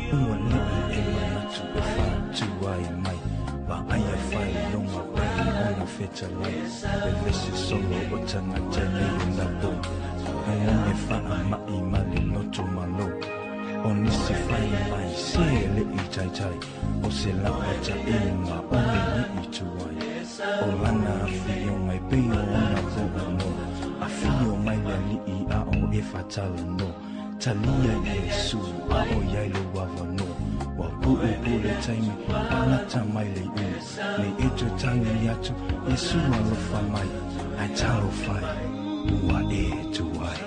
Ua neʻi e manatu e fātuai mai Vaaia faailoga pai ona fetalai Vevesi solo o tagata nei o lapo Gagane faamaʻi ma le loto malo O nisi fai mai se leʻi taitai O se lapataiga o le niʻi tuai O lana afioga e pei o ona poʻo Afio mai le aliʻi a o e fatalanoa Talia Iesu a ʻoiai lou avanoa Ua puʻupuʻu le taimi palata mai le iʻu Nei e toe tagi atu Iesu alofa mai Ae talofa e ua e tuai.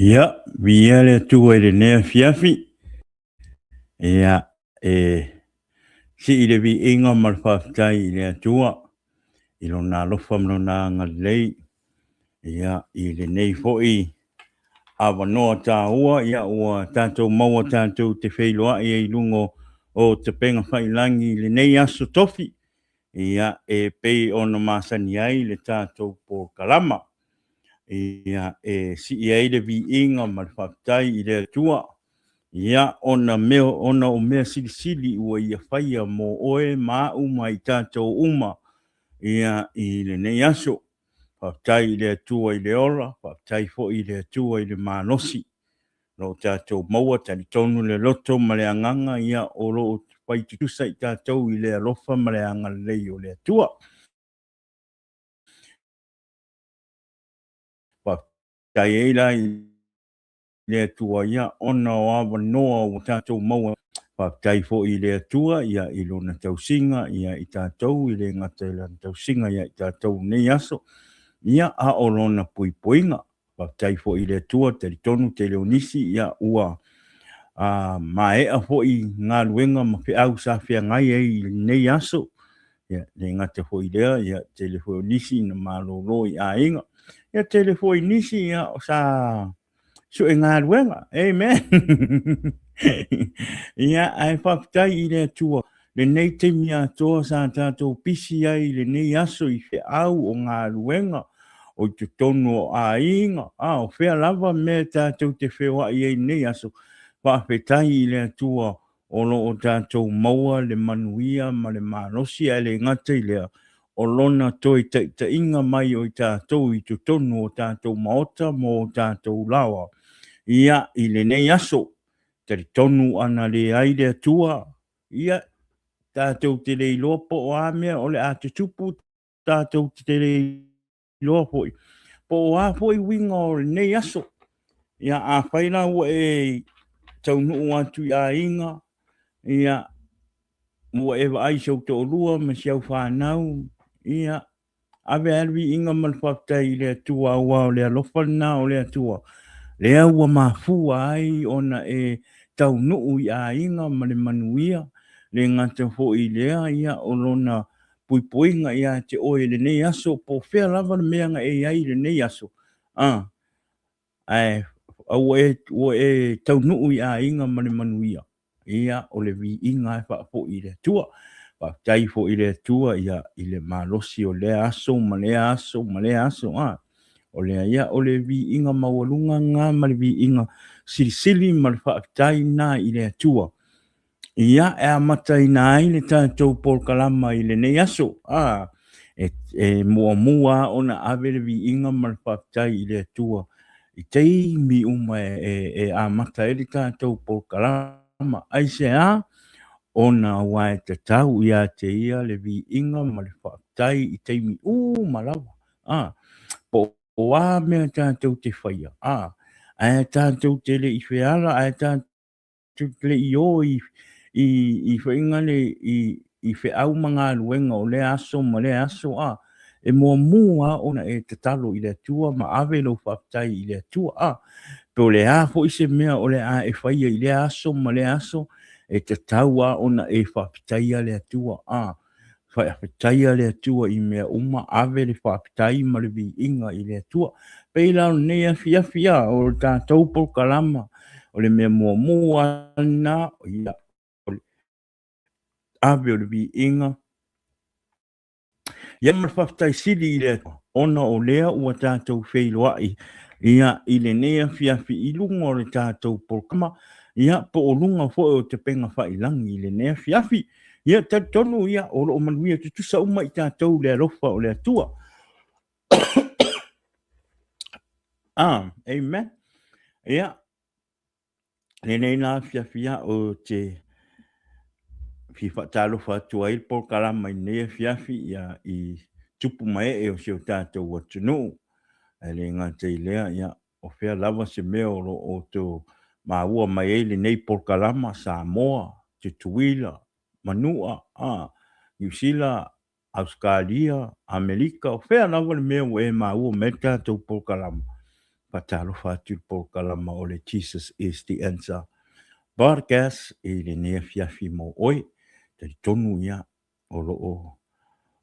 Ia, viia le Atua i lenei afiafi. Ia, e sii le viiga ma le faafetai i le Atua i lona alofa ma lona agalelei. Ia, i lenei foi avanoa taua, ia ua tatou maua tatou te feiloai ai i luga o Tapega Faiilagi i lenei aso tofi. Ia, e pei ona masani ai le tatou polokalama. Ia, e sii ai le viiga ma le faafetai i le Atua, ia, ona mea, ona o mea silisili ua Ia faia mo oe ma a'u ma i tatou uma, ia, i lenei aso. Faafetai i le Atua i le ola, faafetai foi i le Atua i le malosi. O lo o tatou maua, talitonu le loto ma le agaga, ia, o lo o fai tutusa i tatou i le alofa ma le agalelei o le Atua. Faafetai ai la i le Atua, ia, ona o avanoa ua tatou maua. Faafetai foi i le Atua, ia, i Lona tausiga ia i tatou, e le gata i Lana tausiga ia i tatou i lenei aso, ia, a o Lona puipuiga. Faafetai foi i le Atua, talitonu tele o nisi ia ua maea foi galuega ma feau sa feagai ai i lenei aso. Ia, le gata foi i lea, ia, tele foi o nisi na malolo i aiga. Ia, tele foi nisi ia, sa sue galuega. Amen. Ia, ae faafetai i le Atua lenei taimi atoa sa tatou pisi ai i lenei aso i feau o galuega o i totonu o aiga, a o fea lava mea tatou te feoai ai i lenei aso. Faafetai i le Atua. o lo o tatou maua le manuia ma le malosi, ae le gata i lea, o Lona toe taitaiga mai o i tatou i totonu o tatou maota ma o tatou laoa, ia, i lenei aso. Talitonu ana leai le Atua, ia, tatou te le iloa po o a mea o le a tutupu, tatou te le iloa foi po o a foi uiga o lenei aso. Ia, afai la ua e taunuu atu i aiga, ia, ua e vaai i si ou toalua ma si au fanau, ia, ave lava le viiga ma le faafetai i le Atua, aua o le alofa lena o le Atua, lea ua mafua ai ona e taunuu i aiga ma le manuia, le gata foi i lea, ia, o lona puipuiga ia te oe i lenei aso, po o fea lava le mea na e i ai i lenei aso, a, ae ua e, ua e taunuu i aiga ma le manuia, ia, o le viiga e faafoi i le Atua. Faafetai foi i le Atua, ia, i le malosi o lea aso ma lea aso ma lea aso, a, o lea, ia, o le viiga maualuga lena ma le viiga silisili ma le faafetai lena i le Atua. Ia, e amataina ai le tatou polokalama i lenei aso. A, e, e muamua ona ave le viiga ma le faafetai i le Atua i taimi uma e, e, e amata ai le tatou polokalama. Aisea? Ona aua e tatau ia te ia le viiga ma le faafetai i taimi uma lava. A, po o a mea tatou te faia, a, ae tatou te le i feala, ae tatou le i o i, i, i faiga le, i, i feau ma galuega o lea aso ma lea aso, a, e muamua lava ona e tatalo i le Atua ma ave lou faafetai i le Atua, a, po o le a foi se mea o le a e faia i lea aso ma lea aso, e tatau lava ona e faafetaia le Atua, a, Faafetaia le Atua i mea uma, ave le faafetai ma le viiga i le Atua. Pei la o lenei afiafi a, o le tatou polokalama, o le mea muamua lena, ia, o le ave o le viiga, ia ma le faafetai sili i le Atua, ona o lea ua tatou feiloai, ia, i lenei afiafi i luga o le tatou polokalama, ia, po o luga foi o Tepega Faiilagi i lenei afiafi. Ia, talitonu, ia, o lo o manuia tutusa uma i tatou le alofa o le Atua. Ah, amen. Ia, lenei la afiafi ia, o te fia faatalofa atu ai le polokalama i lenei afiafi, ia, i tupu ma ee o si o tatou atunuu. Ae le gata i lea, ia, o fea lava se mea o lo o outou maua mai ai lenei polokalama, Samoa, Tutuila, Manua, a, Niu Sila, Ausetalia, Amerika, o fea lava le mea ua e maua mai ai le tatou polokalama, faatalofa atu i le polokalama o le Jesus is the Answer Podcast i lenei afiafi mo oe. Talitonu ia, o lo o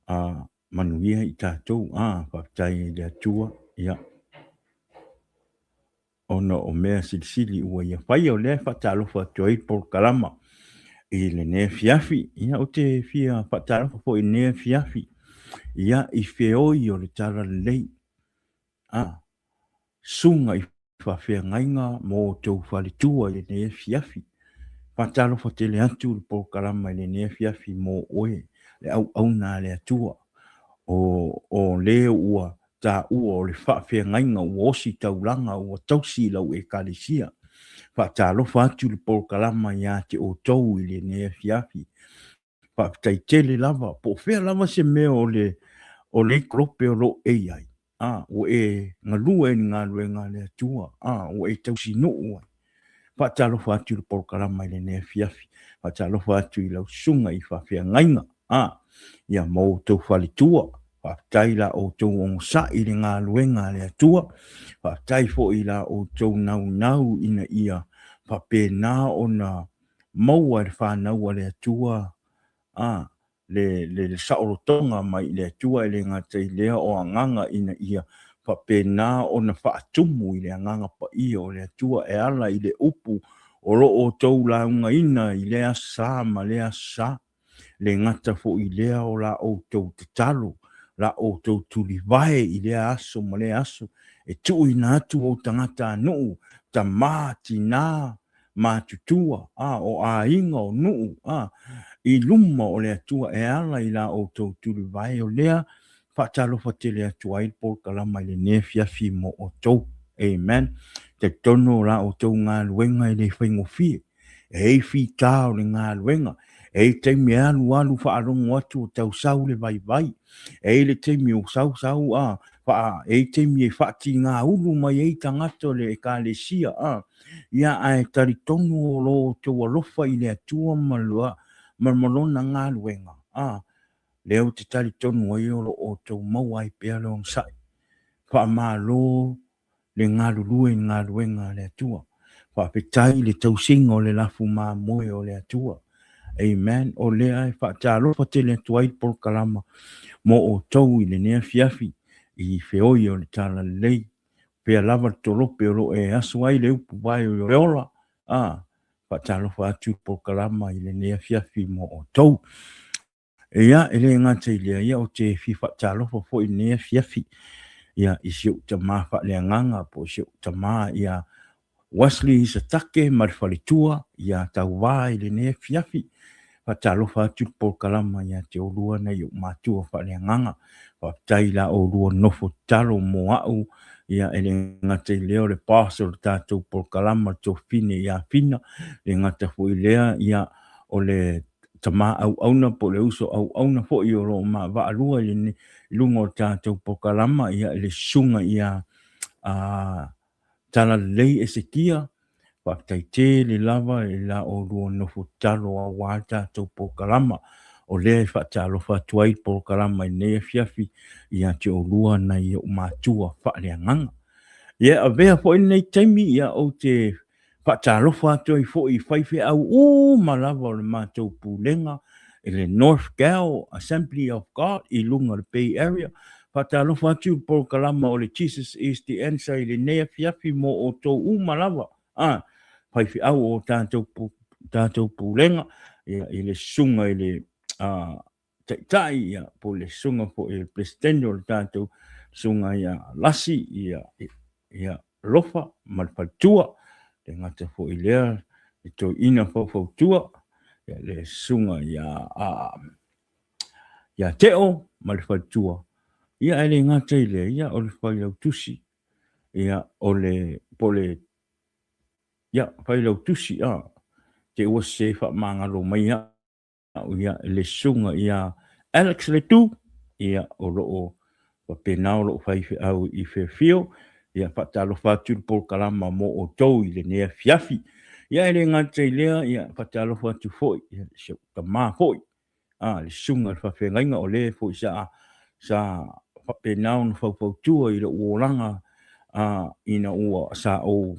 a, manuia i tatou, a, faafetai i le Atua, ia, ona o mea silisili ua ia faia, o lea e faatalofa atu ai le polokalama i lenei afiafi. Ia, ou te fia faatalofa foi i lenei afiafi, ia, i feoi o le Talalelei, a, susuga i faafeagaiga mo outou faletua i lenei afiafi. Faatalofa tele atu le polokalama i lenei afiafi mo oe, le auauna a le Atua, o, o le ua taua o le faafeagaiga ua osi taulaga ua tausi i lau Ekalesia. Faatalofa atu le polokalama ia te outou i lenei afiafi. Faafetai tele lava, po o fea lava se mea o le o le kolope o lo o e i ai, a, ua e galue i le galuega a le Atua, a, ua e tausinuu ai. Faatalofa atu i le polokalama i lenei afiafi, faatalofa atu i lau susuga i faafeagaiga, a, ia ma outou faletua, faafetai la outou onosai i le galuega a le Atua, faafetai foi i la outou naunau ina ia faapena ona maua e le fanau a le Atua a le, le, le saolotoga mai i le Atua, e le gata i lea o agaga ina ia faapena ona faatumu i le agaga paia o le Atua e ala i le upu o lo o outou laugaina i lea aso sa ma lea aso sa. Le gata foi i lea o la outou tatalo, la outou tulivae i lea aso ma lea aso, e tuuina atu ou tagatanuu, tama, tina, matutua, a, o aiga, o nuu, a, i luma o le Atua e ala i la outou tulivae, o lea faatalofa tele atu ai le polokalama i lenei afiafi mo outou. Amen. Talitonu o la outou galuega e le faigofie. E i ai fita o le galuega, e i ai taimi e alu alu faalogo atu o tau sau le vaivai, e i ai le taimi o sau sau a, faa, e i ai taimi e faatigaulu mai ai tagata o le Ekalesia a, ia ae talitonu o lo outou alofa i le Atua ma ma lona galuega a, lea ou te talitonu ai o lo o outou maua ai pea le onosai. Faamalo le galulue i le galuega a le Atua. Faafetai i le tausiga o le lafu mamoe o le Atua. Amen. O lea e faatalofa tele atu ai le polokalama mo outou i lenei afiafi i feoi o le Talalelei. Pea lava le tolope o lo o e aso ai le upu vae o le ola. A, faatalofa atu le polokalama i lenei afiafi mo outou. Ia, e le gata i lea, ia, ou te fia faatalofa foi i lenei afiafi, ia, i si ou tama faaleagaga, po o si ou tama ia Wesley Satake ma le faletua ia Tauvā i lenei afiafi. Faatalofa atu le polokalama ia te oulua nai ou matua faaleagaga. Faafetai i la oulua nofo tatalo mo au, ia, e le gata i lea o le boss o le tatou polokalama le Tofine ia Fina, e le gata foi i lea, ia, o le tama auauna po o le uso auauna foi o lo o vaaalua i luga o le tatou polokalama, ia, le susuga ia Talalelei Esekia, faafetai tele lava i la oulua nofo tatalo aua le tatou polokalama. O lea e faatalofa atu ai le polokalama i lenei afiafi ia te oulua nai ou matua faaleagaga. Ia, avea foi lenei taimi, ia, ou te Faatalofa atu ai foi i faifeau uma lava o le matou pulega i le North Gal Assembly of God i luga o le Bay Area. Faatalofa atu i le polokalama o le Jesus is the Answer i lenei afiafi mo outou uma lava, a, faifeau o tatou, tatou pulega, ia, i le susuga i le a, Taitai, ia, po o le susuga foi i le Peresetene o le tatou susuga ia Lasi, ia, ia Lofa ma le faletua, le gata foi i lea, le toeaina faufautua, ia, le susuga ia, a, ia Teo ma le faletua, ia, ae le gata i lea, ia, o le failautusi, ia, o le, po o le, ia, failautusi, a, te ua se faamagalo mai au. Ia, le susuga ia Alex Letu, ia, o lo o faapena o lo o faifeau i Fairfield. Ia, faatalofa atu le polokalama mo outou i lenei afiafi. Ia, e le gata i lea, ia, faatalofa atu foi, ia, si ou tama foi, a, le susuga i le faafeagaiga, o le foi sa, sa faapena ona faufautua i lou olaga, a, ina ua sa ou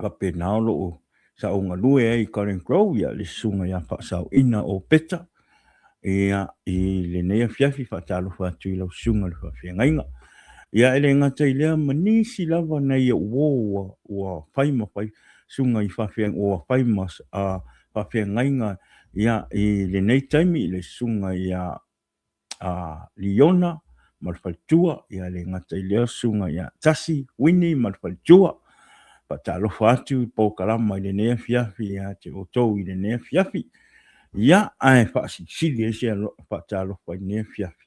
faapena o lo o sa ou galue ai i Garden Grove, ia, le susuga ia Faasaoina o Peta, ia, i lenei afiafi faatalofa atu i lau susuga i le faafeagaiga. Ia, e le gata i lea ma nisi lava nai ou uo ua, ua fai ma fai susuga i faafeagaiga, ua fai ma uh, faafeagaiga, ia, i lenei taimi, le susuga ia a Liona ma le faletua, ia le gata i lea susuga ia Tasi Wini ma le faletua. Faatalofa atu i polokalama i lenei afiafi ia te outou i lenei afiafi. Ia, ae faasilisili ai se faatalofa i lenei afiafi.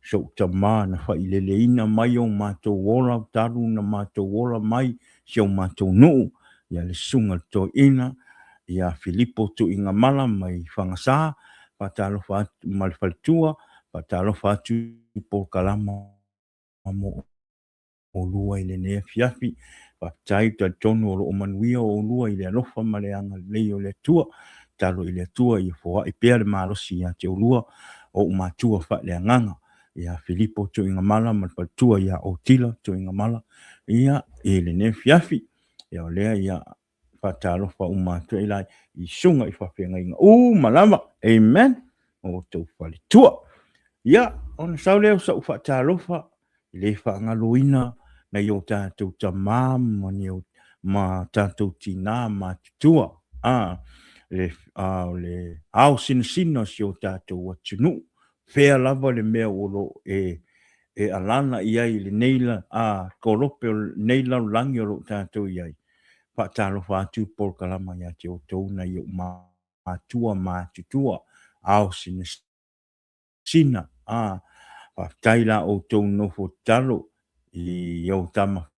Sou tama na faileleina mai o matou ola talu na matou ola mai si o matou nuu, ia le susuga i le toeaina, ia Filipo Tuigamala mai Fagasa, faatalofa atu ma le faletua, faatalofa atu i polokalama mo oulua i lenei afiafi. Faafetai, talitonu o lo o manuia oulua i le alofa ma le agalelei o le Atua. Tatalo i le Atua ia foai pea le malosi ia te oulua, o ou matua faaleagaga, ia Filipo Tuigamala ma le faletua ia Otila Tuigamala, ia, i lenei afiafi. Ia o lea ia faatalofa uma atu ai la i susuga i faafeagaiga uma lava. Amen. O outou faletua. Ia, ona sau lea o sau faatalofa, e le faagaloina nai o tatou tama ma, ni o, ma tatou tinā matutua. A, le, a, o le ao sinasina o si o tatou atunuu. Fea lava le mea o lo e, e alala i ai i lenei la, a, kolope o lenei lalolagi o lo o tatou i ai. Faatalofa atu le polokalama ia te outou nai ou matua matutua, ao sinasina, a, faafetai la outou nofo tatalo i ou tama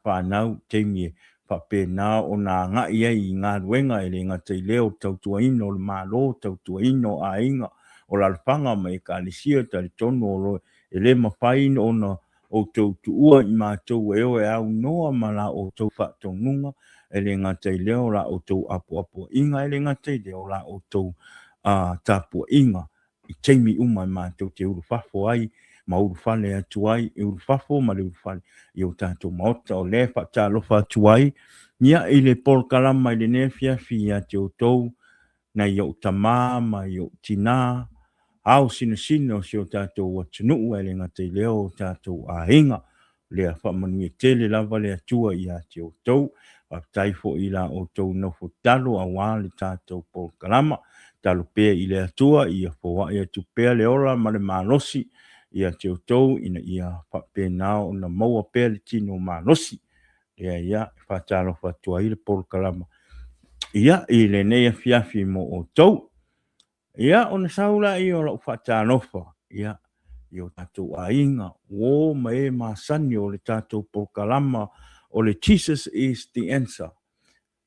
fanau i taimi e faapena ona agai ai i galuega, e le gata i lea o le tautuaina o le Malo, tautuaina o aiga, o alaalafaga ma Ekalesia. Talitonu o lo e le mafai ona outou tuua i matou e o e aunoa ma la outou faatonuga, e le gata i lea o la outou apoapoaiga, e le gata i lea o la outou tapuaiga i taimi uma e matou te ulufafo ai ma ulufale atu ai, e ulufafo ma le ulufale i o tatou maota. O lea e faatalofa atu ai ia i le polokalama i lenei afiafi ia te outou nai ou tama ma i ou tinā, ao sinasina o si o tatou atunuu, ae le gata i lea o tatou aiga. Lea faamanuia tele lava le Atua ia te outou. Faafetai foi i la outou nofo tatalo aua le tatou polokalama. Tatalo pea i le Atua ia foai atu pea le ola ma le malosi ia te outou ina ia faapena ona maua pea le tino malosi. Lea ia e faatalofa atu ai le polokalama ia i lenei afiafi mo outou. Ia, ona sau lea o lau faatalofa, ia, i o tatou aiga, uo ma e masani o le tatou polokalama o le Jesus is the Answer.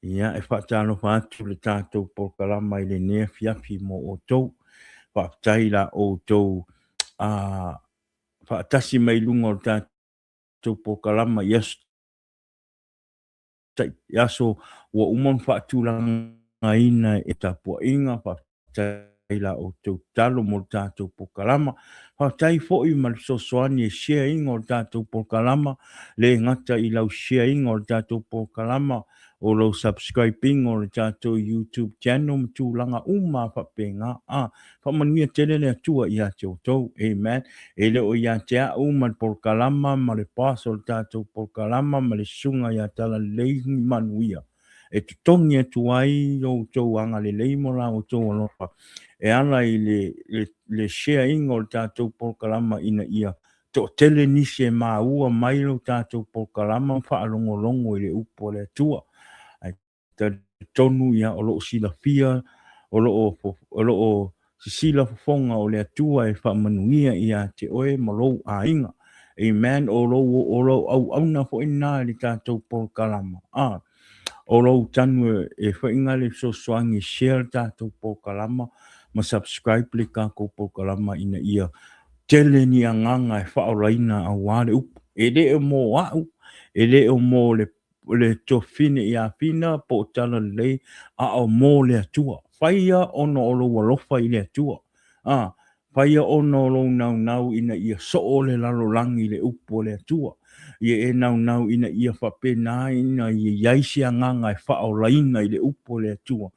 Ia, e faatalofa atu le tatou polokalama i lenei afiafi mo outou. Faafetai i la outou faatasi mai i luga o le tatou polokalama i aso aso ua uma ona faatulagaina e tapuaiga. Faafetai i la outou tatalo mo le tatou polokalama. Faafetai foi ma le fesoasoani e share ina o le tatou polokalama, le gata i lau share ina o le tatou polokalama, o lou subscribe ina o le tatou YouTube channel ma tulaga uma lava faapena. A, faamanuia tele le Atua ia te outou. Amen. E le o ia te au ma le polokalama ma le boss o le tatou polokalama ma le susuga ia Talalelei ni manuia e totogi atu ai lo outou agalelei ma la outou alofa e ala i le share ina o le tatou polokalama ina ia toatele nisi e maua mai lo tatou polokalama ma faalogologo i le upu a le Atua. Ae talitonu ia o lo o silafia, o lo o sisila fofoga o le Atua e faamanuia ia te oe ma lou aiga. Amen. O lou auauna foi lena i le tatou polokalama. A, o lou tanu e faiga le fesoasoani e share le tatou polokalama ma subscribe le tatou polokalama ina ia tele ni agaga e faaolaina aua le upu. E le o mo au, e le o mo le le tuafafine ia Fina po o Talalelei, a o mo le Atua. Faia ona o lou alofa i le Atua. A, faia ona o lou naunau ina ia soo le lalolagi i le upu a le Atua. Ia e naunau ina ia faapena ina ia i ai se agaga e faaolaina i le upu a le Atua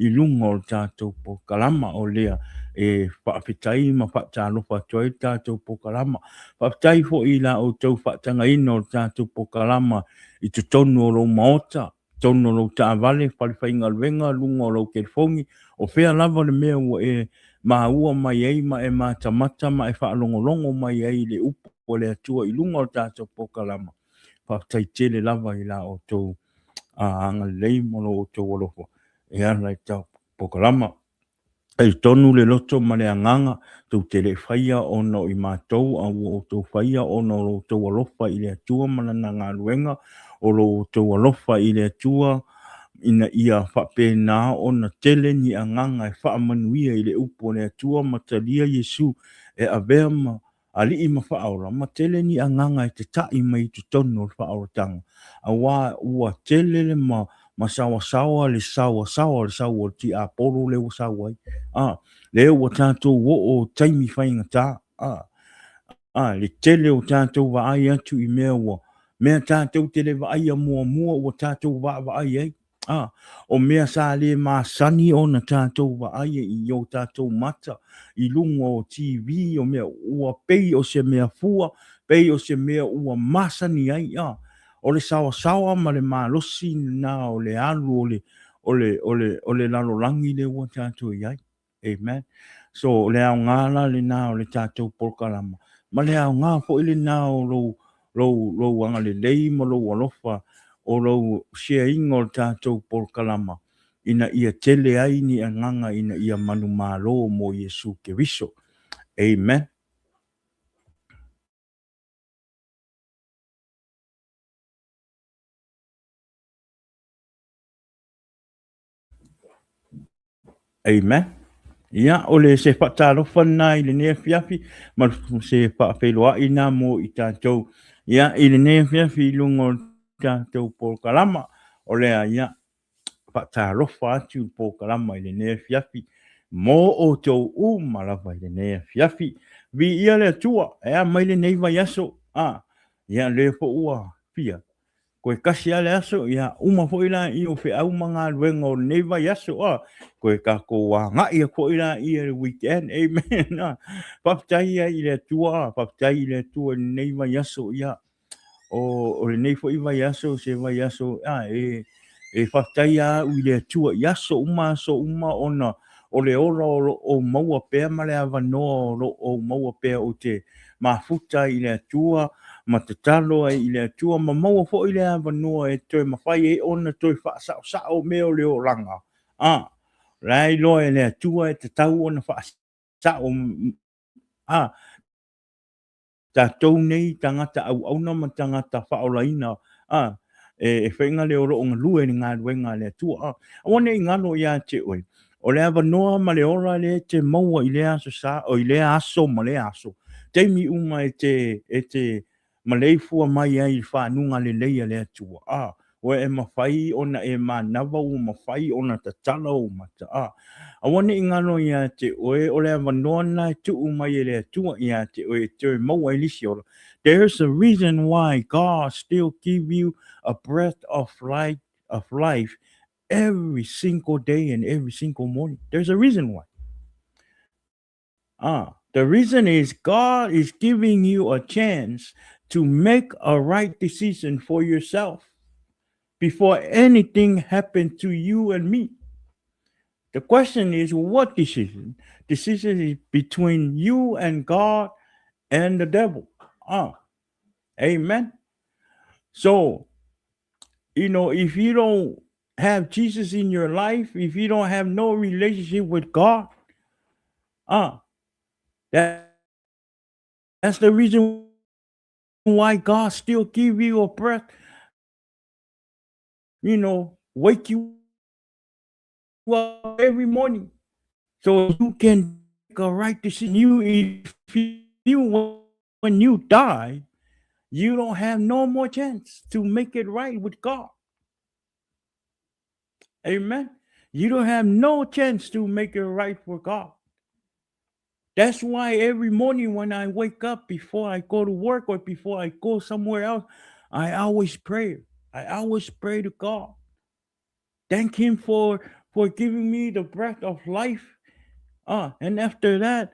i luga o le tatou polokalama o lea e faafetai ma faatalofa atu ai le tatou polokalama. Faafetai foi i la outou faatagaina o le tatou polokalama i totonu o lou maota, totonu o lou taavale, fale faigaluega, luga o lou telefoni, o fea lava le mea ua e maua mai ai ma e matamata ma e faalogologo mai ai i le upu a le Atua i luga o le tatou polokalama. Faafetai tele lava i la outou agalelei ma lo outou alofa e ala i le polokalama. Talitonu le loto ma le agaga, tou te le faia ona o i matou, a ua outou faia ona o lo outou alofa i le Atua ma Lana galuega, o lo outou alofa i le Atua, ina ia faapena ona tele ni agaga e faamanuia i le upu a le Atua ma talia Iesu e avea ma Alii ma Faaola, ma tele ni agaga e tetaʻi mai i totonu o le faaolataga, auā ua tele le ma masaoasaoa le saoasaoa o le sau o le tiapolo lea ua sau ai. A, lea ua tatou oo taimi faigata. A, a, le tele o tatou vaai atu i mea ua, mea tatou te le vaaia muamua ua tatou vaavaai ai. A, o mea sa le masani ona tatou vaai i o tatou mata i luga o TV, o mea ua pei o se mea fua, pei o se mea ua masani ai. A, o le saoasaoa ma le malosi lena o le alu o le, o le, o le, o le lalolagi lea ua tatou i ai. Amen. So, o le aoga la lena o le tatou polokalama, ma le aoga foi lena o lou, lou, lou agalelei ma lou alofa. o lou share-ina o le tatou polokalama ina ia tele ai ni agaga ina ia manumalo mo Iesu Keriso. Amen. Amen. Ia, o le se faatalofa lena i lenei afiafi, ma se faafeiloai lena mo i tatou. Ia, i lenei afiafi i luga o le tatou polokalama, o lea, ia, faatalofa atu i le polokalama i lenei afiafi, mo outou uma lava i lenei afiafi. Viia le Atua, e a mai lenei vaiaso, a, ia, lea foi ua fia Toe tasi lava le aso, ia uma foi laia o feau ma galuega o lenei vaiaso, a, toe tatou agai atu foi laia i le weekend, amen. A, faafetai ai i le Atua, faafetai i le Atua i lenei vaiaso, ia, o lenei foi vaiaso, se vaiaso, a, e faafetai lava au i le Atua i aso uma, aso uma, ona o le ola o lo o maua pea ma le avanoa o lo o maua pea ou te mafuta ai i le Atua ma tatalo ai i le Atua ma maua foi le avanoa e toe mafai ai ona toe faasaosao mea o le olaga. A, o la e iloa e le Atua e tatau ona faasao, a, tatou nei tagata auauna ma tagata faaolaina, a, e faiga lea o lo o galue i le galuega a le Atua. A, aua ne i galo ia te oe, o le avanoa ma le ola lea e te maua i lea aso sa, o i lea aso ma lea aso, taimi uma e te, e te maleifua mai ai i fanuga lelei a le Atua. A, ua e mafai ona e manava, ua mafai ona tatala ou mata. A, aua ne i galo ia te oe, o le avanoa lena e tuu mai e le Atua ia te oe e toe maua ai le isi ola. There's a reason why God still give you a breath of life, of life every single day and every single morning. There's a reason why. The reason is God is giving you a chance to make a right decision for yourself before anything happened to you and me. The question is, what decision? Decision is between you and God and the devil. Amen. So, you know, if you don't have Jesus in your life, if you don't have no relationship with God, that's the reason why God still give you a breath, you know, wake you up every morning so you can make a right decision. When you die, you don't have no more chance to make it right with God. Amen. You don't have no chance to make it right for God. That's why every morning when I wake up, before I go to work or before I go somewhere else, I always pray. I always pray to God. Thank him for giving me the breath of life. And after that,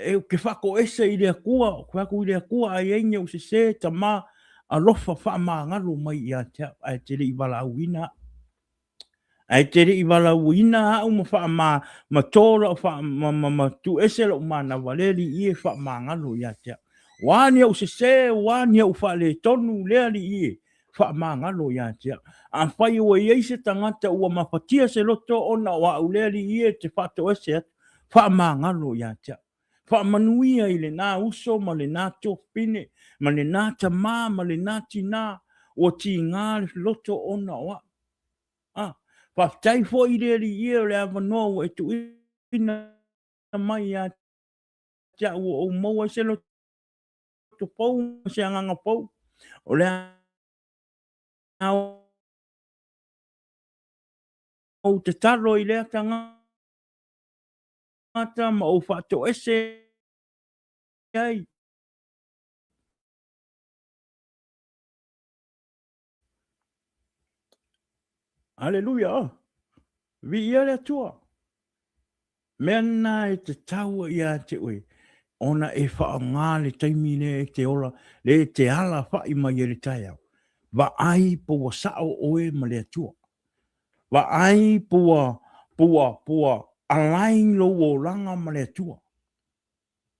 e ke whakoese i le Atua, ke whako i le Atua ai ai ni o se se tama alofa whaamangalo mai ia te au, ai te le i walauina. Ai te le i walauina au ma whaama, ma tō lau wha, ma, ma, ma tu ese lau manawa le li i e whaamangalo ia te au. Wā ni au se se, wā ni au whaale tonu lea li i e whaamangalo ia te au. A whai ua i ai se tangata ua mafatia se loto ona o au lea li i e te whato ese atu, whaamangalo ia te au. Whaamanuia i le nā uso ma le nā tōpine, ma le nā tamā, ma le nā tinā, ua tī ngā le loto ona o au. Whawhitai foi i le li ia o le avanoa ua e tuuina mai ia te au o ou maua i se loto pou ma se anganga pou. O le au te talo i lea tangata ma ou whaatoese ai. Haleluia! Viia le Atua! Mea nā e te taua ia te oe, ona e whaongā le taimi le e te ora, le e te ala whai mai e le taiao. Vaai po ua sao oe ma le Atua. Vaai po ua, po ua, po ua align lou olaga ma le Atua.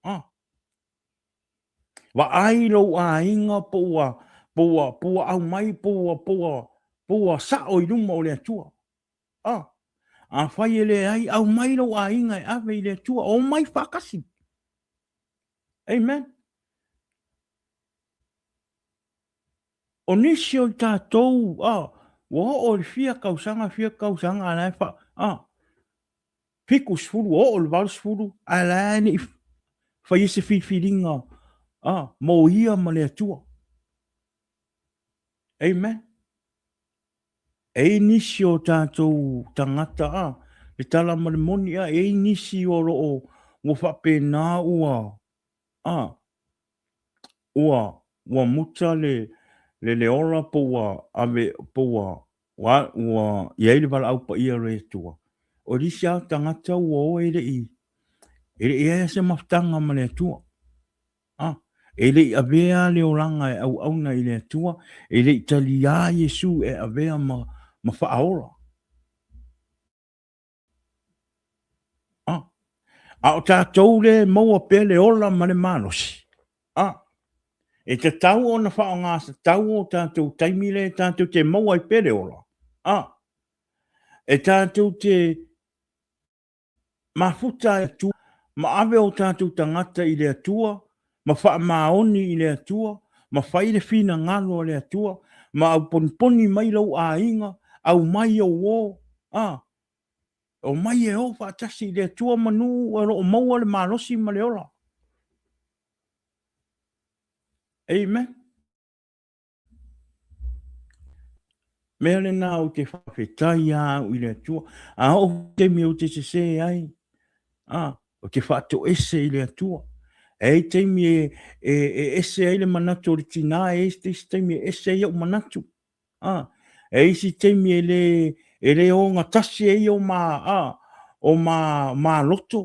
Ah. Vaai lou aiga po ua, po ua, po ua aumai, po ua, po ua, Po ua sao i luma o le Atua. A, afai e leai, aumai lou aiga e ave i le Atua, omai faatasi. Amen. O nisi o i tatou, a, ua oo i le fia tausaga, fia tausaga, a la e fa, a, 70, ua oo i le 80, ae la e le i faia se filifiliga, a, mo ia ma le Atua. Amen. E i ai nisi o tatou tagata, a, le tala ma le moni, a, e i ai nisi o lo o ua faapena ua, a, ua, ua muta le, le, le ola po ua ave, po ua, ua, ua i ai le valaau paia o le Atua. O nisi lava tagata ua o e le i, e le i i ai se mafutaga ma le Atua. A, e le i avea le olaga e auauna i le Atua, e le i taliā Iesu e avea ma, ma faaola. A, a o tatou lea e maua pea le ola ma le malosi, a, e tatau ona faaaoga tatau o tatou taimi lea e tatou te maua ai pea le ola, a, e tatou te mafuta e Atua, ma ave o tatou tagata i le Atua, ma faamaoni i le Atua, ma fai le finagalo a le Atua, ma auponiponi mai lou aiga, aumai ou o, a, omai e o faatasi i le Atua manu o lo o maua le malosi ma le ola. Amen. Mea lena ou te faafetai a au i le Atua. A oo taimi ou te sese ai, a, ou te faatoese i le Atua. E i ai taimi e, e, e ese ai le manatu o le tinā, e i ai isi taimi e ese ai ou manatu. A, e i ai isi taimi e le, e le ogatasi ai o ma, a, o ma, ma loto.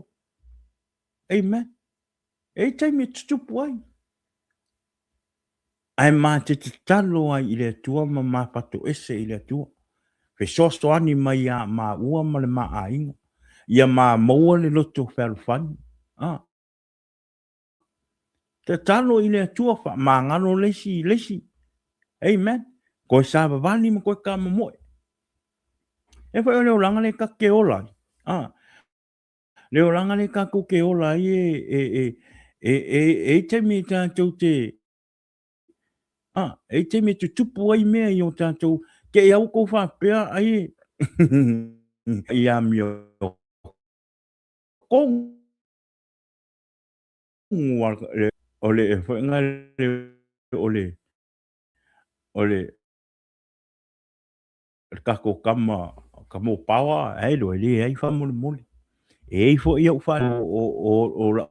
Amen. E i ai taimi e tutupu ai. Ae ma te tatalo ai i le Atua ma ma fatoese i le Atua, fesoasoani mai iā māua ma le ma aiga, ia ma maua le loto fealofani. A. Tatalo i le Atua, faamagalo le isi i le isi. Amen. Koe savavali ma koe kamomoe. E foi o le olaga lea ta te ola ai. A. Le olaga lea tatou te ola ai e, e, e, e, e, e i taimi e tatou te, a, e i taimi e tutupu ai mea i o tatou, te i au kou faapea ai e, i amio kongu o le, foi nga le, o le, o le, le tatou tama ka mōpaoa, ae loa e leai faamolemole. E i ai foi au wha o, o, o lau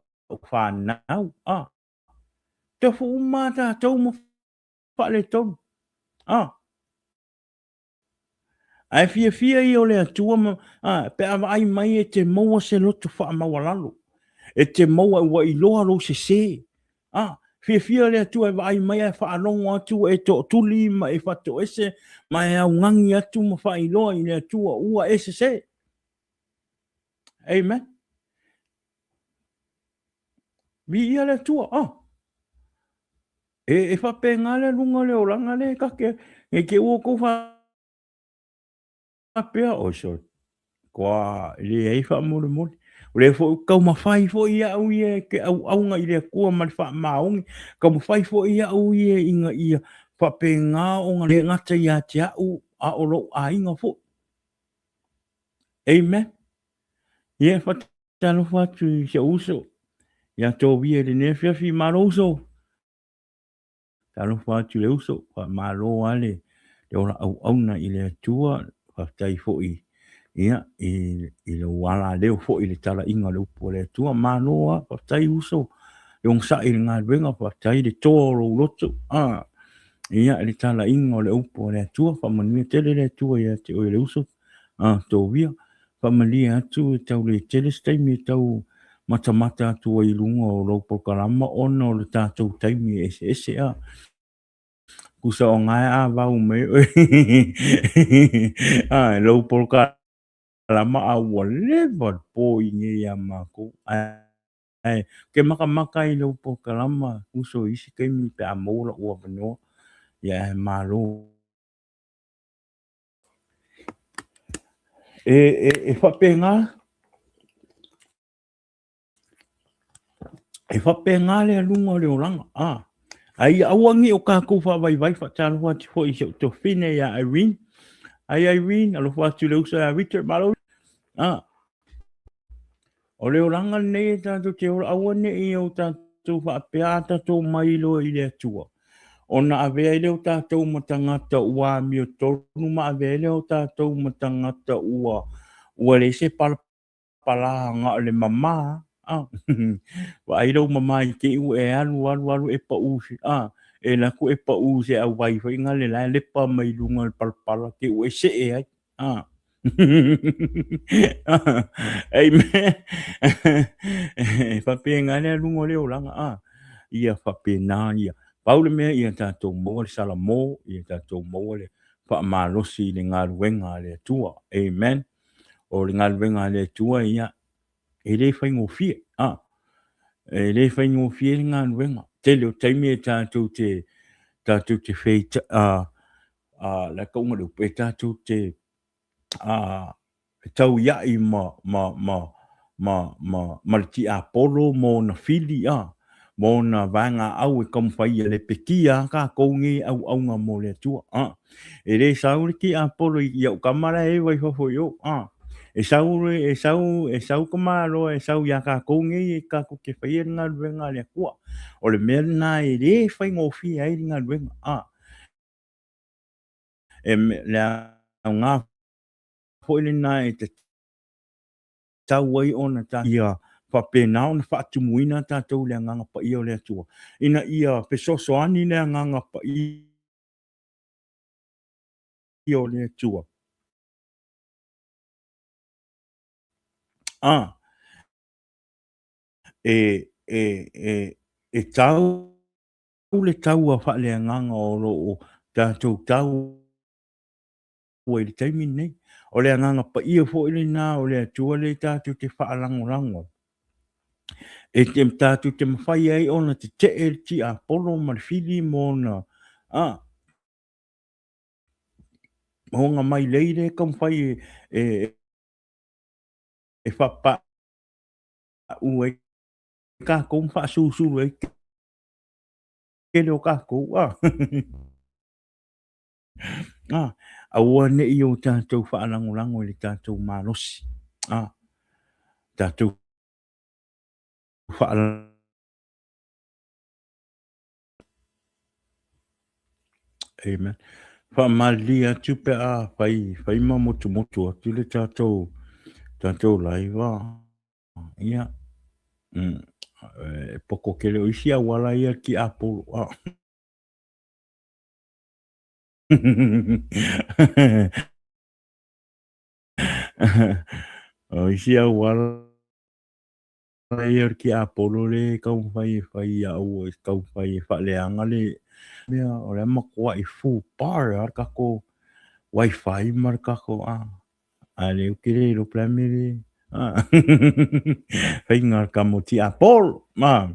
whanau, a, tofu uma tātou ma faaletonu. A, ae fiafia ia o le Atua ma, a, pe a vaai mai e te maua se loto faamaualalo. E te maua ua iloa lou sese. A, fiafia le Atua e vaai mai ae faalogo atu ua e tootuli ma e faatoese ma e augani atu ma faailoa i le Atua ua e sese. Amen. Viia le Atua. Ah. E, e faapena le aluga o le olaga le e take, e te ua kou faapea, oi sole, kua leai faamolemole. O lea foi ua taumafai foi au ia e te auauna i le Atua ma le faamaoni, taumafai foi au ia ina ia faapena ona le gata ia te au, a o lou aiga foi. Amen. Ia, faatalofa atu i si ou uso, ia Tovia i lenei afiafi, malo uso. Talofa atu i le uso, faamalo lava le, le ola auauna i le Atua, faafetai foi ia, i, i lou alaleo foi i le talaiga o le upu a le Atua. Malo lava, faafetai uso, le onosai i le galuega, faafetai le toa o lou loto, ah, ia, i le talaiga o le upu a le Atua, faamanuia tele le Atua ia te oe le uso, ah, Tovia. Faamalie atu e tau le tele se taimi e tau matamata atu ai i luga o lou polokalama ona o le tatou taimi e eseese a. Tusa o gae a vau mai oe a lou polokalama a ua leva le po i nei ia makou. Ae ke makamaka i lou polokalama uso i isi taimi pe a maua lou avanoa, ia ae malo. E, e, e faapena, e faapena le aluga o le olaga. A, a ia aua ne i o tatou faavaivai faatalofa atu foi i si ou tofine ia Irene. Ai Irene, alofa atu i le uso ia Richard, malo. A, O le olaga lenei e tatou te ola, aua ne i o tatou faapea a tatou mai loa i le Atua, ona avea ai lea o tatou ma tagata ua amiotonu ma avea ai lea o tatou ma tagata ua ua leai se palapala na o le mama. Ah, vaai lou mama i te i ua e alu alu alu e pau se, ah, e alu atu e pau se auvai foi nale la e lepa mai luga o le palapala te i ua e see ai. Ah. Amen. E faapena le aluga o le olaga. Ah. Ia faapena ia. Pau le mea ia tatou maua le salamo, ia tatou maua le faamalosi i le galuega a le Atua. Amen. O le galuega a le Atua ia e le faigofie. Ah. E le faigofie le galuega. Tele o taimi e tatou te tatou te fei a le tauga le upu, e tatou te a, tauiai ma, ma, ma, ma, ma, ma le tiapolo ma ona fili, a, ma ona vaegaau e taumafai ia lepetia a tatou nei auauna mo le Atua. A, e le sau le tiapolo i au tama la e eva i fafo i o, a, e sau, e sau, e sau ka malo e sau iā tatou nei e tatou te faia le galuega a le Atua. O le mea lena e le faigofie ai le galuega, a. E le aoga foi lena e tatau ai ona ia faapena ona faatumuina tatou i le Agaga Paia o le Atua, ina ia fesoasoani le Agaga Paia o le Atua. A, e, e, e, e tau le taua faaleagaga o lo o tatou tau ai i le taimi lenei. O le agaga paia foi lena o le Atua lea tatou te faalagolago ai, e te tatou te mafai ai ona tetee le tiapolo ma le fili ma ona a ona mailei lea e taumafai e e e faapauu ai tatou ma faasusulu ai tele o tatou a. A, aua ne i o tatou faalagolago i le tatou malosi, a, tatou faala Amen. Faamalilie atu pe a fai, fai ma motumotu atu le tatou, tatou live a. Ia, e poko tele o isi auala ia tiapolo. Ah. O isi auala ia o le tiapolo le taumafai e fai ia aua e taumafai e faaleaga le mea o le a matuai full bar lava le tatou wifi ma le tatou ah. A le ou te le iloa po o le a le mea le faiga o le kamo tiapolo. Ma,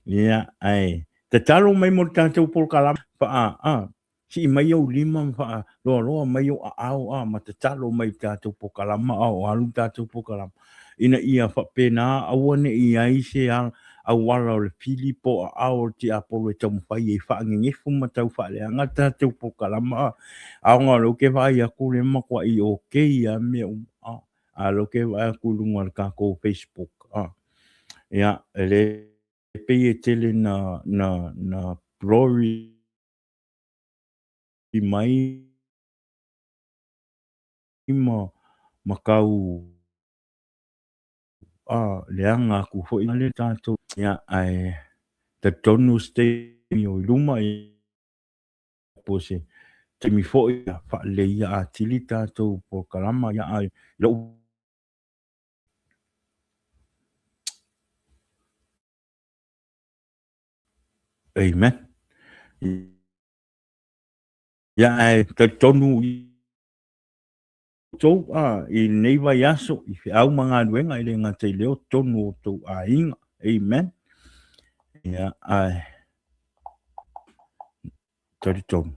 ia, ae tatalo mai mo le tatou polokalame faa, a, sii mai ou lima ma faaloaloa mai ou aao a, ma tatalo mai i le tatou polokalama a o alu le tatou polokalama, ina ia faapena aua ne i i ai se auala o le pili po o aao o le tiapolo e taumafai ai faanenefu ma tau faaleaga le tatou polokalama a. Aoga o lea ou te vaai atu le matuai okay lava mea uma a. A o lea ou te vaai atu i luga o le tatou Facebook a. Ia, e le pei e tele na na na blurry mai ma ma tau a leaga atu foi le tatou ia ae talitonu se taimi o i luma po o se taimi foi ia faaleleia atili tatou polokalama ia ae lou Amen. Ia ae talitonu outou a, i lenei vaiaso i feau ma galuega e le gata i lea o totonu o outou aiga. Amen. Ia, ae talitonu,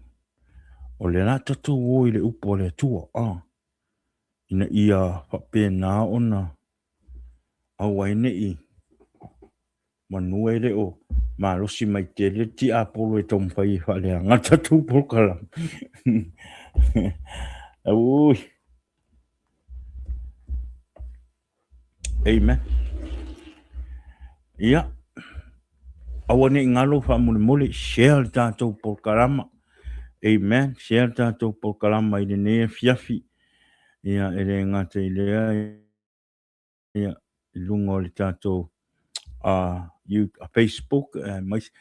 o le la tatou o i le upu a le Atua. A. ina ia faapena ona aua ai ne i manu e le o malosi mai tele le tiapolo e taumafai e faaleaga le tatou polokalame. Ui. Amen. Ia, aua ne i galo faamolemole, share le tatou polokalama. Amen. Share le tatou polokalama i lenei afiafi. Ia, e le gata i lea, ia, i luga o le tatou Facebook, aemaise,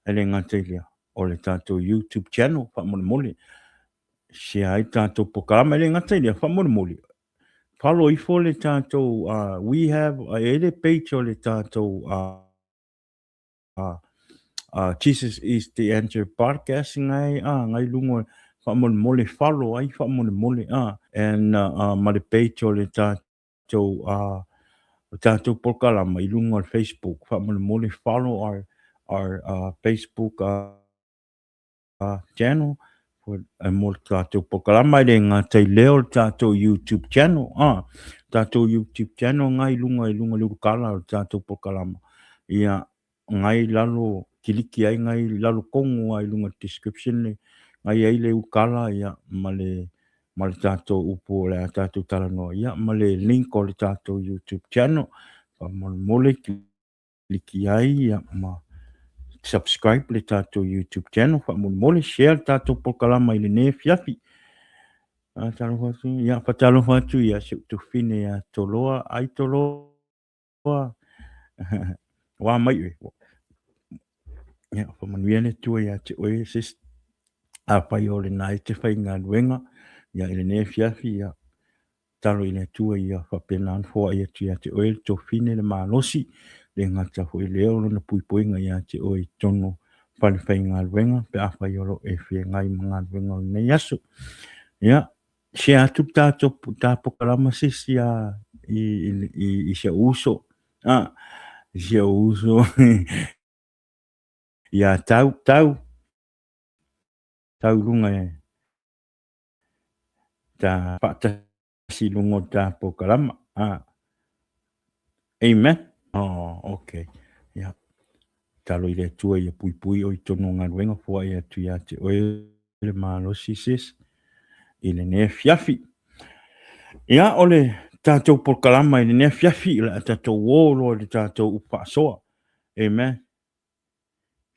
e le gata i lea, o le tatou YouTube channel, faamolemole. Share ai le tatou polokalama, e le gata i lea, faamolemole, follow ifo le tatou, we have, e i ai le page o le tatou Jesus is the Answer podcast ngai, ngai luga faamolemole follow ai faamolemole, and ma le page o le tatou, o tatou polokalama i luga o le Facebook, faamolemole follow our Facebook channel mo le tatou polokalama, e le gata i lea o le tatou YouTube channel, tatou YouTube channel ngai luga i luga le ulukala o le tatou polokalama, ia ngai lalo kiliki ai ngai lalo kogu ai luga description le ngai ai le ulukala, ia ma le ma le tatou upu o le a tatou talanoa, ia ma le link o le tatou YouTube channel, faamolemole liki ai ia ma subscribe le tatou YouTube channel, faamolemole share le tatou polokalama i lenei afiafi. Faatalofa atu, ia faatalofa atu ia si ou tufine ia Toloa, ai Toloa. Wā mai oe. Ia, whamanuia le Atua ia te oe, sis. Afai o lena e te faigaluega, ia i lenei afiafi, ia, Tatalo i le Atua ia faapena ona foai atu ia te oe le tofine le malosi, le gata foi lea o lona puipuiga ia te oe i totonu o fale faigaluega pe afai o lo o e feagai ma galuega o lenei aso. Ia, share atu le tatou ta polokalama sisi a i si ou uso. Ah, i si ou uso ia Tau, Tau, Tau i luga e ta faatasi i luga o ta polokalama. Ah. Amen. Oh, okay. Ia. Talo i le Atua ia puipui oe i totonu o galuega, foai atu ia te oe le malosi sis i lenei afiafi. Ia, o le tatou polokalama i lenei afiafi, o le a tatou o loa i le tatou upu faasoa. Amen.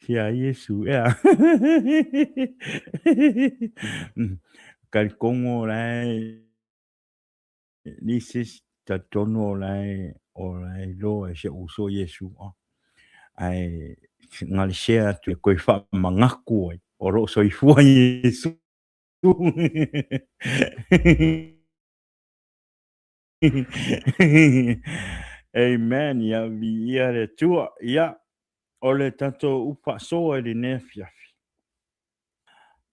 Ia Iesu, ea. Talitonu o la e, this is, talitonu o la e, o la e iloa e si ou uso Iesu. Ae na le share atu e toe faamanatu ai, o lo o soifua Iesu. Amen. Ia viia le Atua. Ia, o le tatou upu faasoa i lenei afiafi.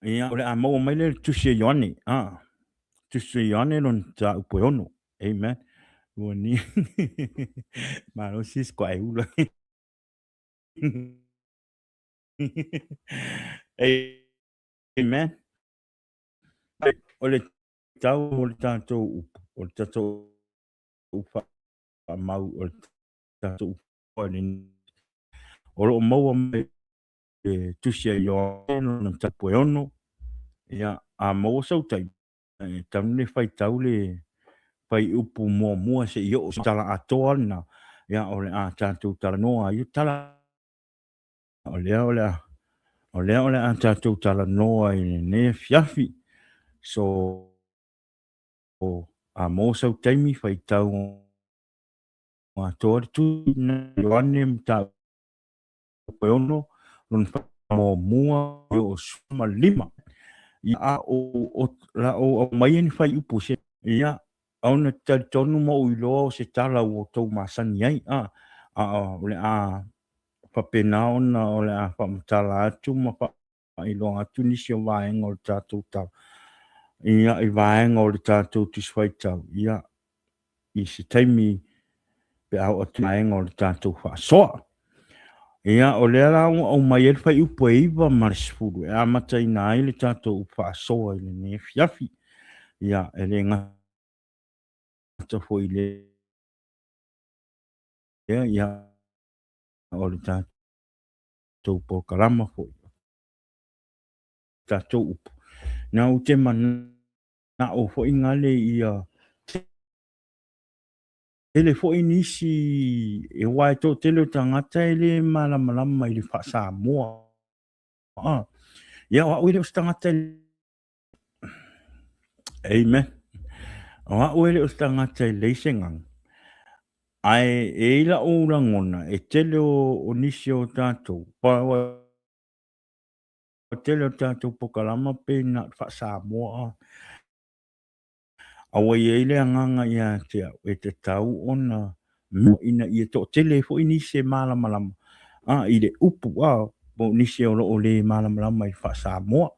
Ia, o le a maua mai lea i le Tusi a Ioane. Ah, Tusi a Ioane lona mataupu e 6. Amen. Ua ni. Malosi si koa e ula. Amen. O le tau o le tatou upu, o le tatou upu faamau, o le tatou upu o lo o maua mai le Tusi a Ioane lona mataupu e 6, ia, a maua sau taimi, e tatau ona faitau le fuaiupu muamua seia oo i tala atoa lena, ia, o le a tatou talanoa ai i tala o lea o le a, o lea o le a tatou talanoa i lenei afiafi. So, a maua sau taimi, faitau atoa le Tusi a Ioane mataupu e 6, lona faamuamua e oo 15. Ia, a o la ou aumaia ni fuaiupu se, ia, ona talitonu ma ou iloa o se tala ua outou masani ai, a, a o le a faapena ona o le a faamatala atu ma faailoa atu nisi o vaega o le tatou tala, ia, i vaega o le tatou Tusi Faitau, ia, i se taimi pe a oo atu i vaega o le tatou faasoa. Ia, o lea la ua aumai ai le fuaiupu e 9 ma le 10 e amataina ai le tatou upu faasoa i lenei afiafi. Ia, e le gata. gata foi i lea, ia, o le tatou polokalama foi, tatou upu. Na ou te manao foi gale ia tele foi nisi e aua e toatele o tagata e le malamalama i le faa-Samoa. Ia, o au e le o se tagata e Amen. O au e le o se tagata e lei se gaga. Ae e i lau lagona, e tele o nisi o tatou, ua tele o tatou polokalama pei na o le faa-Samoa. A ua i ai le agaga ia te au e tatau ona ina ia toatele ai foi nisi e malamalama i le upu, po o nisi o lo o le malamalama i le faa-Samoa.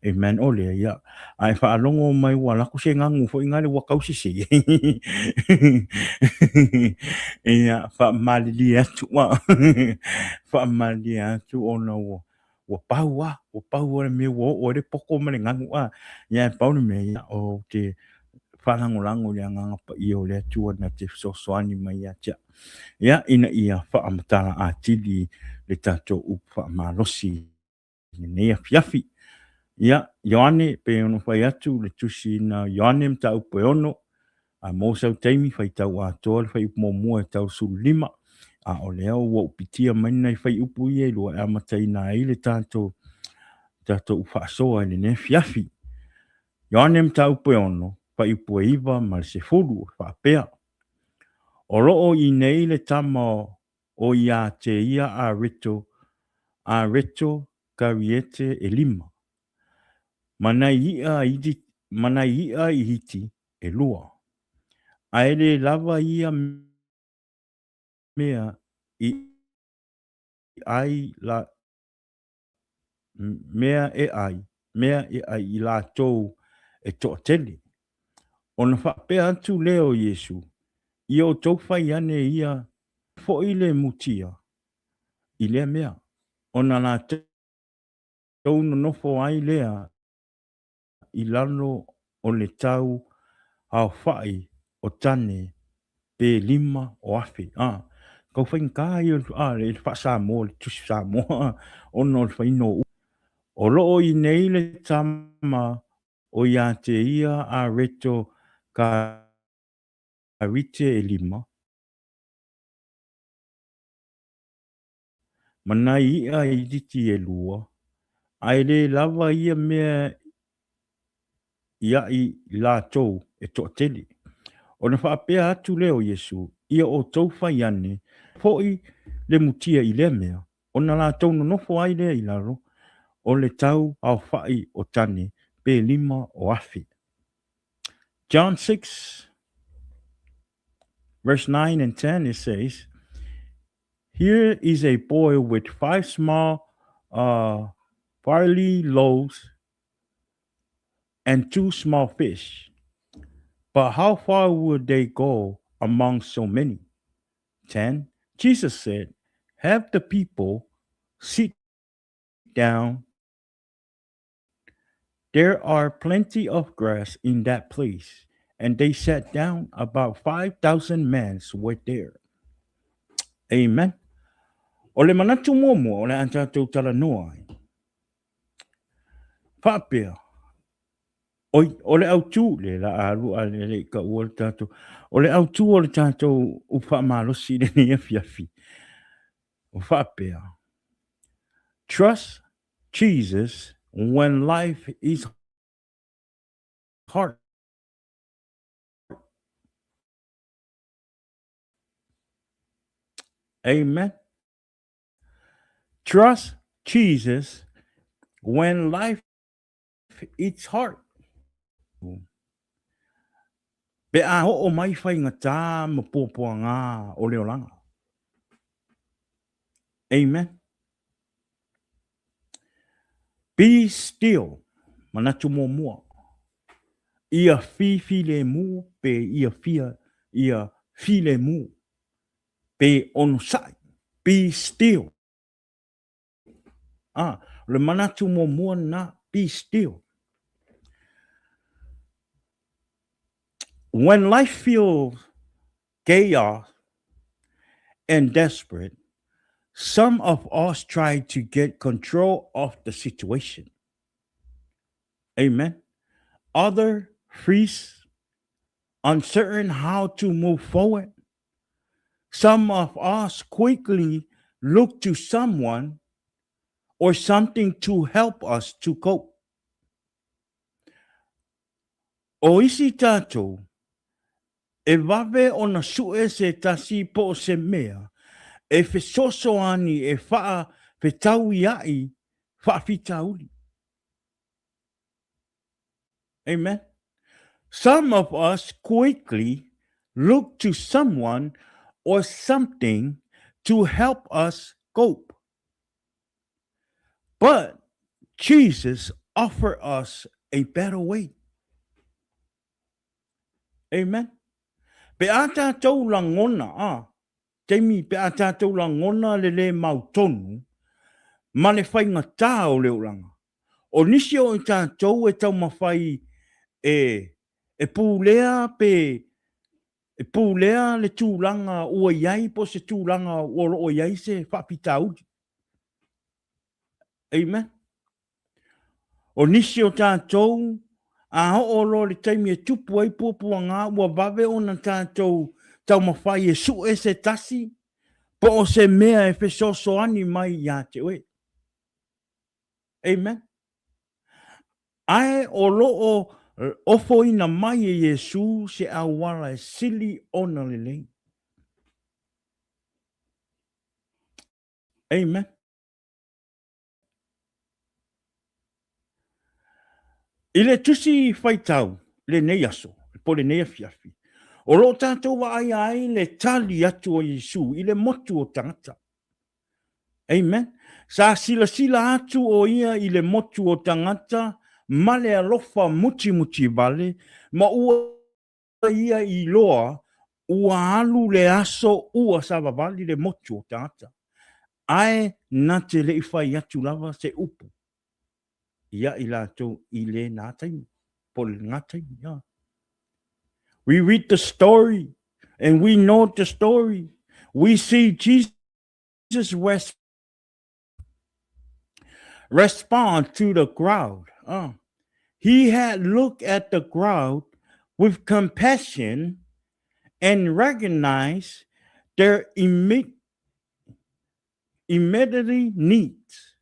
Amen. O lea, ia, a e faalogo mai ua alu atu se gagu foi nale ua tau sese. Ia, faamalilie atu, faamalilie atu ona ua ua pau lava, ua pau lava le mea ua oo ai le poto ma le gagu a. Ia e pau le mea, ia, ou te faalagolago i le Agaga Paia o le Atua na te fesoasoani mai ia te au, ia, ina ia faamatala atili le tatou upu faamalosi i lenei afiafi. Ia, Ioane, pei ona fai atu le tusi na Ioane mataupu e 6, A maua sau taimi, faitau atoa le fuaiupu muamua e tau 15, a o lea ua ou pitia mai nai fuaiupu ia e lua e amataina ai le tatou tatou faasoa i lenei afiafi. Ioane mataupu e 6, fuaiupu e 9 ma le 10, e faapea, O lo o i nei le tama o ia te ia a Reto, a Reto Kariete e lima, ma nai iʻa ma nai iʻa iti e lua. A e le lava ia mea i ʻai la mea e ʻai, mea e ʻai i latou e toatele. Ona faapea atu lea o Iesu, Ia outou fai ane ia foi le mutia i lea mea, ona latou tou nonofo ai lea i lalo o le tau aofai o tane pe 5000. A, tau faigata ia o le faa-Samoa, le tusi Samoa, ona o le faiga o upu. O lo o i nei le tama o ia te ia a Reto Karite e lima, ma nai iʻa itiiti e lua, a e le lava ia mea ia i latou e toatele. Ona faapea atu lea o Iesu, Ia outou fai ane foi le mutia i lea mea, ona latou nonofo ai lea i lalo o le tau aofai o tane pe 5000. John 6 verse 9 and 10, it says, Here is a boy with five small barley loaves and two small fish. But how far would they go among so many? 10. Jesus said, Have the people sit down. There are plenty of grass in that place. And they sat down. About 5,000 men were there. Amen. O le manatu muamua o le a tatou talanoa ai. Faapea, oi, o le autū, le la alu a le le i taua le tatou, o le autū o le tatou upu faamalosi i lenei afiafi, o faapea, Trust Jesus when life is hard. Amen. Trust Jesus when life is hard. Pe a oo mai faigata ma puapuaga o le olaga. Amen. Be still, manatu muamua. Ia fifilemu pe ia fia, ia filemu pe onosai. Be still. Ah, o le manatu muamua lena, be still. When life feels chaos and desperate, some of us try to get control of the situation. Amen. Other freeze, uncertain how to move forward. Some of us quickly look to someone or something to help us to cope. O isi tātou, e vave ona suʻe se tasi po o se mea e fesoasoani e faafetauiaʻi faafitauli. Amen. Some of us quickly look to someone or something to help us cope. But Jesus offered us a better way. Amen. Pe a tātou langona, a, taimi pe a tātou langona le lē mau tonu, ma le whaingatā o le oranga. O nisi o i tātou e taumawhai e, e pūlea pe e pūlea le tūlanga ua iai po se tūlanga ua loo iai se whaapitauli. Amen. O nisi o tātou, a oo loa le taimi e tupu ai puapuaga, ua vave ona tātou taumafai e suʻe se tasi, po o se mea e fesoasoani mai iā te oe. Amen. Ae o lo o ofoina mai e Iesū se auala e sili ona lelei. Amen. I le tusi faitau lenei aso, po lenei afiafi, o lo o tātou vaaia ai le tali atu o Iesu i le motu o tagata. Amen. Sa silasila atu o ia i le motu o tagata ma le alofa mutimuti vale, ma ua ia iloa ua alu le aso ua savavali le motu o tagata, ae na te leʻi fai atu lava se upu ia i latou i lena taimi, po lena taimi. Yeah. We read the story and we know the story. We see Jesus rest, respond to the crowd. He had looked at the crowd with compassion and recognized their immediate needs.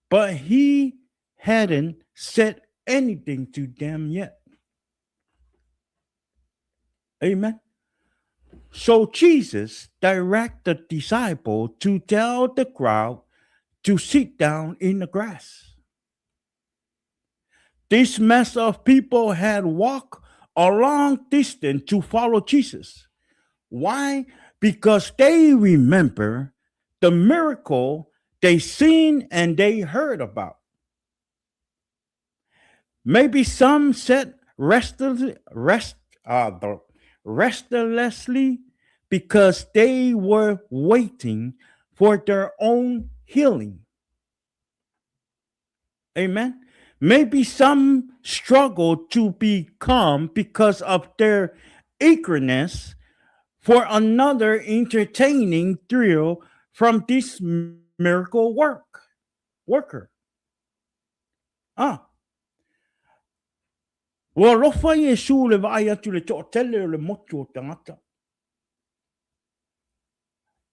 But he hadn't said anything to them yet. Amen. So Jesus directed the disciple to tell the crowd to sit down in the grass. This mass of people had walked a long distance to follow Jesus. Why? Because they remember the miracle they seen and they heard about. Maybe some sat restlessly, rest, restlessly because they were waiting for their own healing. Amen. Maybe some struggle to be calm because of their eagerness for another entertaining thrill from this miracle work worker. Ah. Ua alofa Iesu le vaai atu le toatele o le motu o tagata.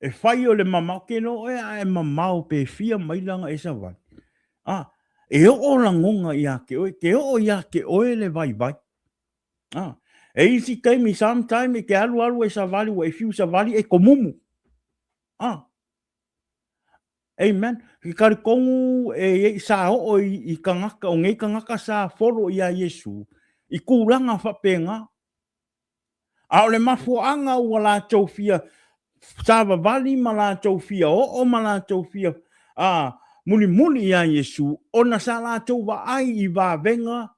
E fai o le mamao, ke no oe a e mamao pe fia maila nga e savali. Ah, e oo lagonga ia te oe, ke oo ia te oe le vaivai. Ah, e isi taimi, sometime e te alu alu e savali, ua e fiu savali e komumu. Ah, amen. Ke talitonu e i sa oo i, i kangaka, o nei kangaka sa folo ia Iesu, i kūlanga whapenga. A o le mafuaaga ua latou fia savavali ma latou fia oo ma latou fia a mulimuli iā Iesu, ona sa latou vaai i vavega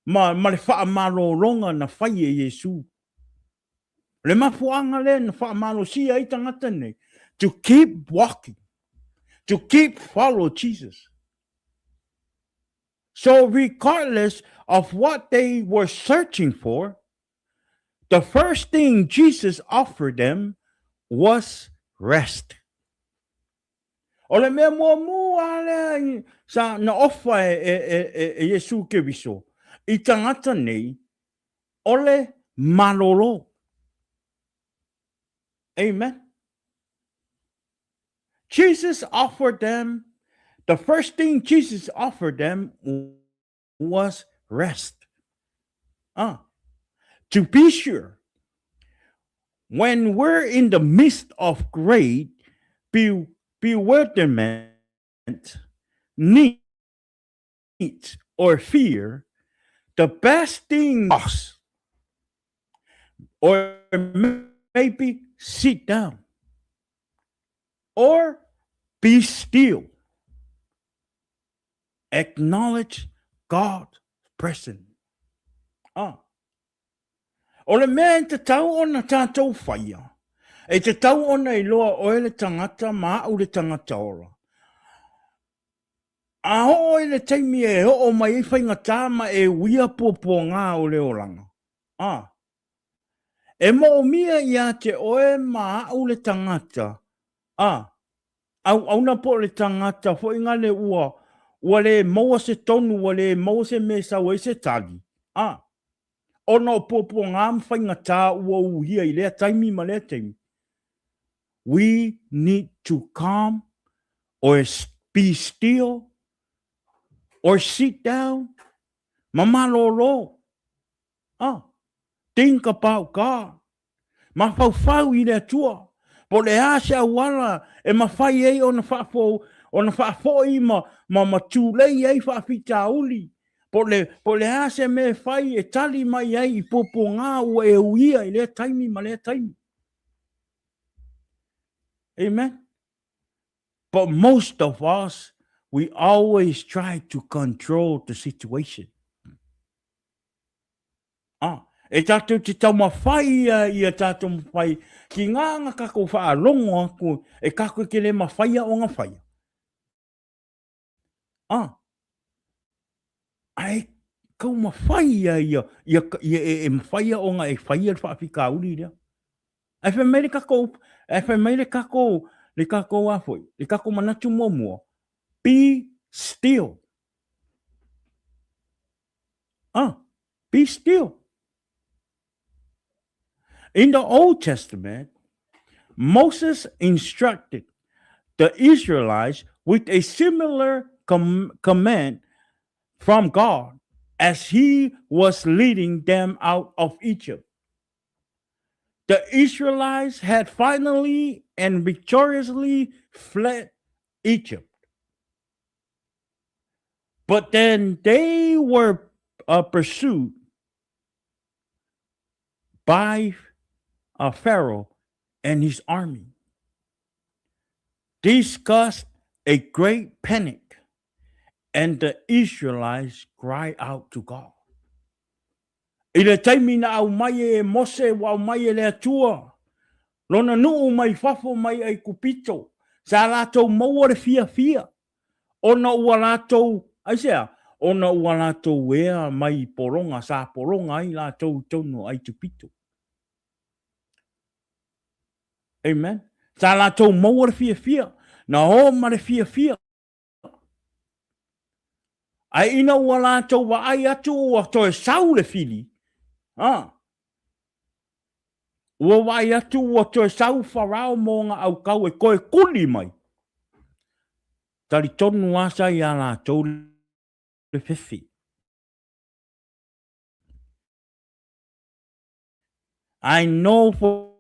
ma, ma le faamalologa na fai e Iesu. O le mafuaaga lea na faamalosia ai tagata nei, to keep walking, to keep follow Jesus. So regardless of what they were searching for, The first thing Jesus offered them was rest. O le mea muamua lea sa na ofa e, e, e, e, e Iesu Keriso i tagata nei, o le malolo. Amen. Jesus offered them, the first thing Jesus offered them was rest. Ah, to be sure, when we're in the midst of great be- bewilderment, need, or fear, the best thing us or maybe sit down or be still. Acknowledge God's presence. Ah. O le mea e tatau ona tātou whaia, e tatau ona i loa oe le tangata ma au le tangata ora. A oo i le taimi e oo mai ai faigata ma e uia puapuagā o le olaga, ā, e moomia ia te oe ma au le tagata, ā, auauna po o le tagata foi gale ua, ua le maua se tonu, ua le maua se mea e sau ai se tali, ā, ona o puapuagā ma faigata ua uhia i lea taimi ma lea taimi. We need to calm or be still or sit down ma malōlō. Ah, think about God. Mafaufau i le Atua. Po le a se auala e mafai ai ona faafou, ona faafoi ma, ma, ma tūlei ai faafitauli. Po le, po le a se mea e fai e tali mai ai i puapuagā ua e uia i lea taimi ma lea taimi. Amen. But most of us, we always try to control the situation. Ah, e tātou te taumawhai ia ia tātou mawhai ki ngā nga kako whaalongo aku e kako ke le mawhaia o ngā whaia. Ah, ai kau mawhai ia ia ia ia e, e mawhaia o ngā e whaia le whaafikauri rea. Ai whai mai le kako, ai whai mai le kako, le kako a foi, le kako manatu muamua. Be still. Ah, be still. In the Old Testament, Moses instructed the Israelites with a similar com- command from God as he was leading them out of Egypt. The Israelites had finally and victoriously fled Egypt. But then they were pursued by Pharaoh and his army. This caused a great panic, and the Israelites cried out to God. I le taimi na aumai e Mose ua aumai e le Atua lona nuu mai fafo mai Aikupito, sa latou maua le fiafia, ona ua latou, aisea? Ona ua latou ea mai i pologa, sa pologa ai latou i tonu o Aikupito. Amen. Sa latou maua le fiafia, na o ma le fiafia. Ae ina ua latou vaai atu ua toe sau le fili, a, ua vaai atu ua toe sau Farao mo nga aukau e koe kuli mai. Talitonu a sa ia latou le fefi. I know for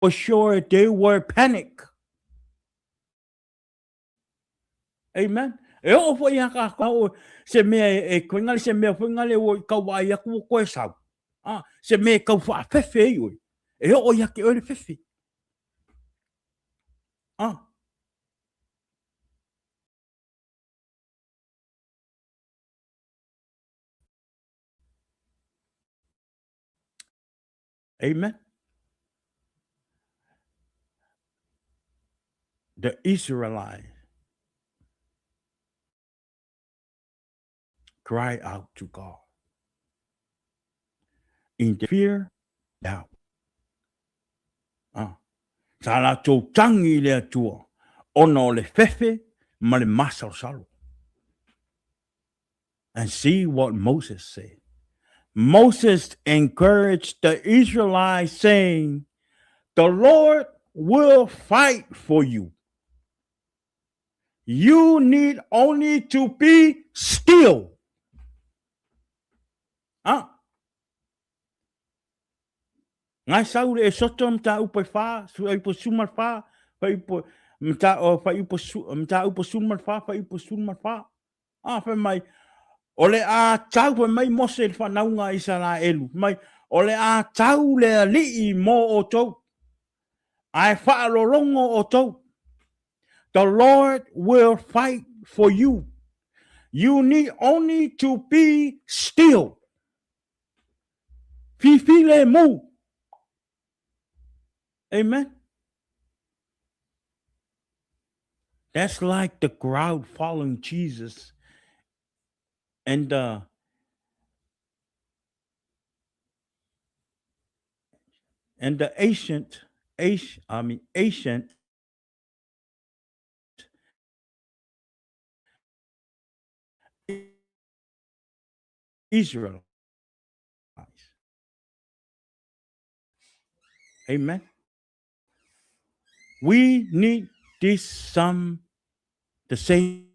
sure they were panic. Amen. E oo foi ia kākou se mea e, e koe se mea foi ngale o i kau ai aku o koe sau. Ah, se mea e kau whaafefe ai oe. E oo ia ke oe le fefe. Ah. Amen. The Israelites cry out to God. in their fear, doubt. Ah. Sa latou tagi i le Atua ona o le fefe ma le masalosalo. And see what Moses said. Moses encouraged the Israelites saying, The Lord will fight for you. You need only to be still. Ah. Ngai sau le e soto mta upo fa, su ai po suma fa, fa upo mta o fa upo su mta upo suma fa, fa upo suma fa. A fai mai, o le a tau fai mai Mose i le whanauga a Isaraelu, fai mai, o le a tau le alii mō outou, ae whaalologo outou. The Lord will fight for you. You need only to be still. Fifi le mu. Amen. That's like the crowd following Jesus and the and the ancient, I mean ancient Israelites. Amen. We need this some the same.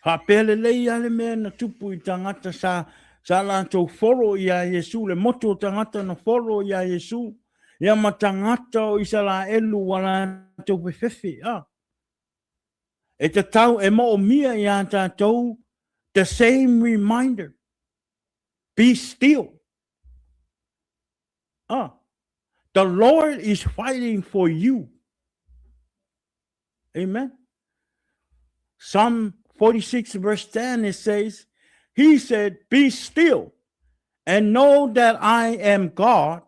Faapea lelei lava le mea na tupu i tagata sa, sa latou follow iā Iesu, le motu o tagata na follow iā Iesu, ia ma tagata o Isaraelu ua latou fefefe. Ah. E tatau e moomia iā tatou the same reminder. Be still. Ah. The Lord is fighting for you. Amen. Psalm 46 verse 10, it says, He said, be still and know that I am God.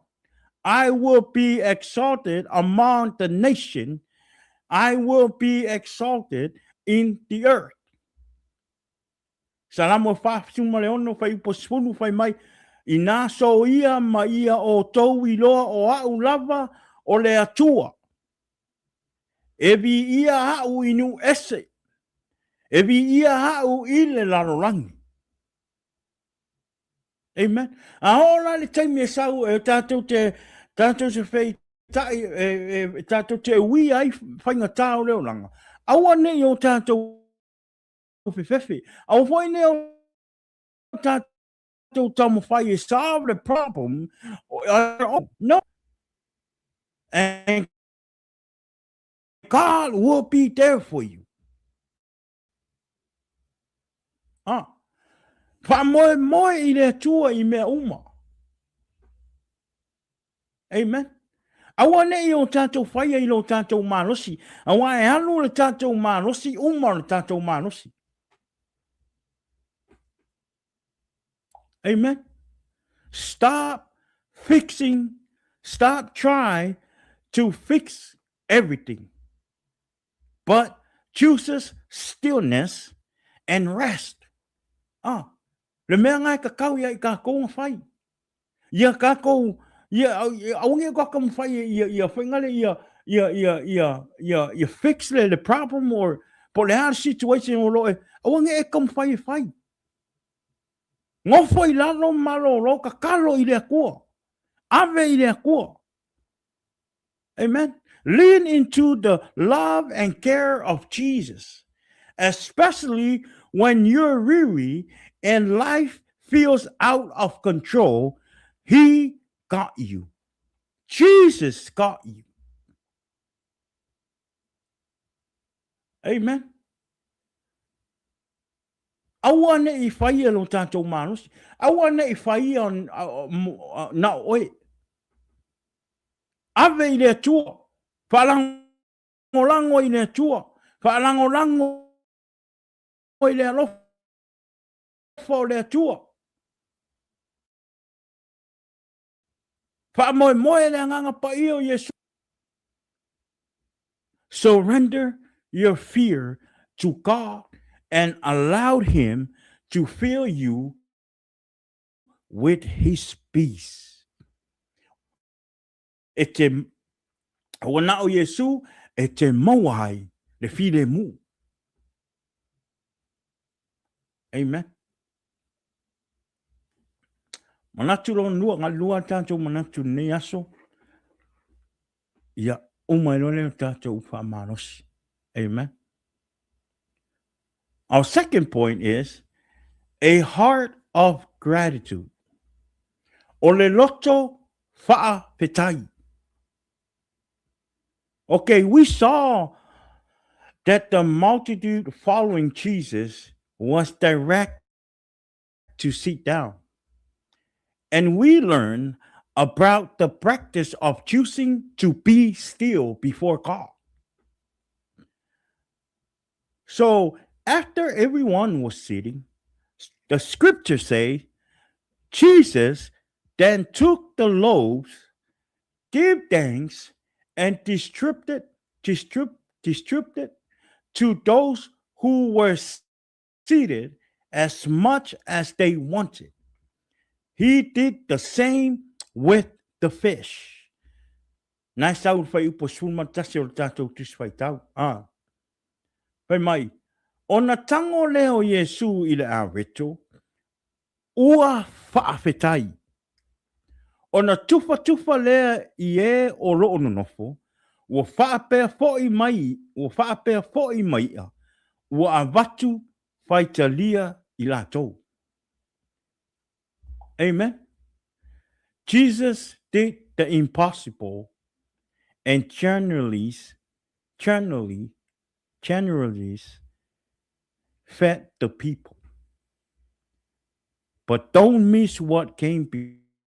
I will be exalted among the nation. I will be exalted in the earth. Salamo 46 fuaiupu 10 fai mai, Inā soia ma ia outou iloa o a'u lava o le Atua, e viia a'u i nuu ese, e viia a'u i le lalolagi. Amen. A oo la le taimi e sau e tātou te, tātou te wheitai, e, e, e tātou te ui ai whaingatā o le oranga. Aua nei o tātou fefefe. Aua foi nei o tātou taumawhai e solve the problem. No. And God will be there for you. Ah. Whaamoemoe i le Atua i mea uma. Amen. Aua nei o tātou whaia i lo tātou malosi. Aua e alu le tātou malosi, uma o le tātou malosi. Amen. Stop fixing, stop trying to fix everything. But chooses stillness and rest. Ah, le mea ngai ka kau ia i ka kōnga whai. Ia kākou, ia, aua ka ka mawhai ia, ia whaingale, ia, ia, ia, ia, ia, ia fix le, le problem or po le a situation o lo e, aua nge e ka mawhai e whai. Ngofo i lalo malolo ka kalo i le akua. Ave i le akua. Amen. Lean into the love and care of Jesus, especially when you're weary and life feels out of control. He got you. Jesus got you. Amen. Aua ne i whaia lo tātou malosi. Aua ne i whaia na oe. Ave i le Atua. Whaalangolango i le Atua. Whaalangolango i le alofa o le Atua. Whaamoemoe le anganga paia o Iesu. Surrender your fear to God and allow him to fill you with his peace. E te, ua na o Iesu e te maua ai le filemu. Amen. Manatu lona lua, nga lua tātou manatu nei aso. Ia, uma e lole o tātou whaamalosi. Amen. Our second point is a heart of gratitude. O le loto whaafetai. Okay, we saw that the multitude following Jesus was direct to sit down. And we learn about the practice of choosing to be still before God. So after everyone was sitting, the scripture say Jesus then took the loaves, gave thanks, and distributed, distrib- distributed to those who were seated as much as they wanted. He did the same with the fish. Nā e sau whai upo suma tasi o le tātou tusi whai tau. Ah. Whai mai, ona tango lea o Iesu i le aweto, ua faafetai. Ona tufatufa lea i e o loo nonofo, ua faapea foʻi mai, ua faapea foʻi ma iʻa, ua avatu faitalia i latou. Amen. Jesus did the impossible and generally, generally, generally fed the people. But don't miss what came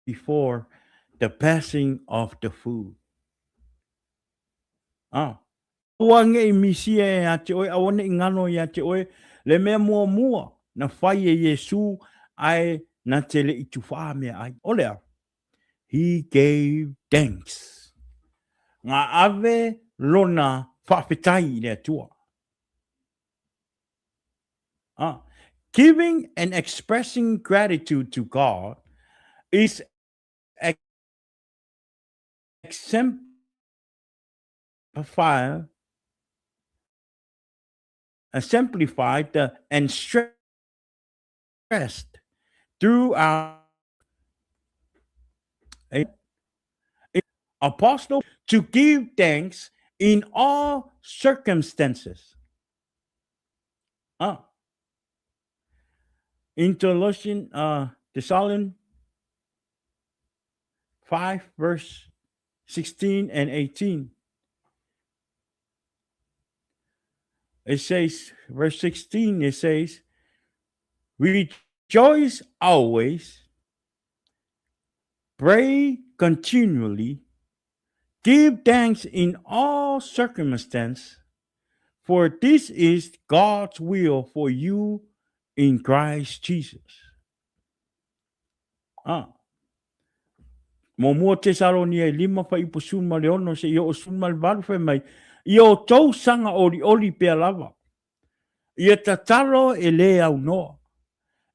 before the passing of the food. Ah. Aua ne i misia ia te oe, aua ne i ngano ia te oe, le mea muamua na whai e Iesu ae na te le i tuwha mea ai. O lea, he gave thanks. Ngā ave lona whaafetai i le Atua. Ah, giving and expressing gratitude to God is exemplified, exemplified the, and stressed throughout a, apostle to give thanks in all circumstances. Ah. In Thessalonians, Thessalonians 5, verse 16 and 18. It says, verse 16, it says, Rejoice always, pray continually, give thanks in all circumstances, for this is God's will for you in Christ Jesus. Ah. Muamua Tesaronia e lima fuaiupu 16 seia oo 18 fai mai, Ia outou saga olioli pea lava, ia tatalo e lē aunoa,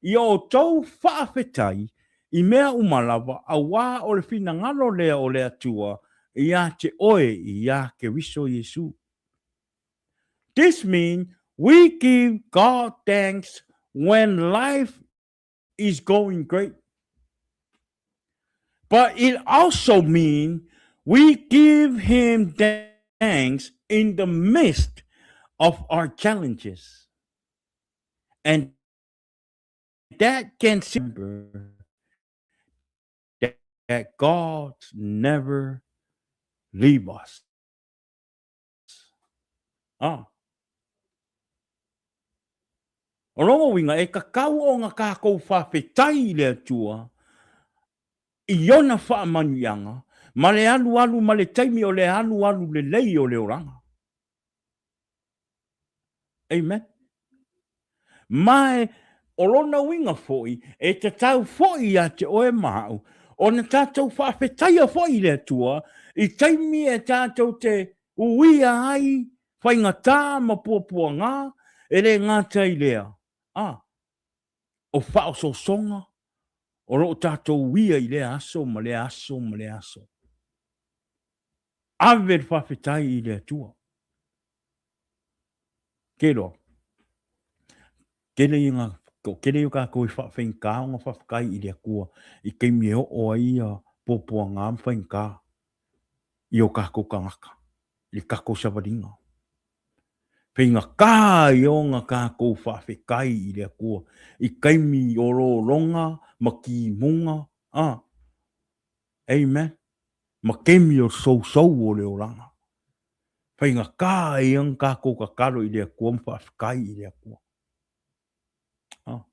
ia outou faafetai i mea uma lava, auā o le finagalo lea o le Atua iā te oe iā Keriso Iesu. This means we give God thanks when life is going great. But it also means we give him thanks in the midst of our challenges. And that can remember that, that God never leave us. Ah. O lona uiga, e kakau ona kākou faafetai i le Atua i ona faamanuiaga ma le alualu ma le taimi o le alualu lelei o le olaga. Amen. Ma e, o lona uiga foi, e tatau foi ia te oe ma au, ona tātou faafetaia foi i le Atua i taimi e tātou te uia ai faigata ma puapuagā, e le gata i lea, a, o faaosoosoga, O lo o tatou uia i lea aso ma lea aso ma lea aso. Ave le faafetai i le Atua. Ke loa, tele ia ngā, toatele ia o tatou e faafaigata ona faafetai i le Atua i taimi e oo ai ia puapuaga ma faigata i o tatou tagata, i le tatou savaliga. Faigata ai ona tatou faafetai i le Atua i taimi o lologa ma timuga, a, amen, ma taimi o le sousou o le olaga. Faigata ai ona tatou tatalo i le Atua ma faafetai i le Atua. A.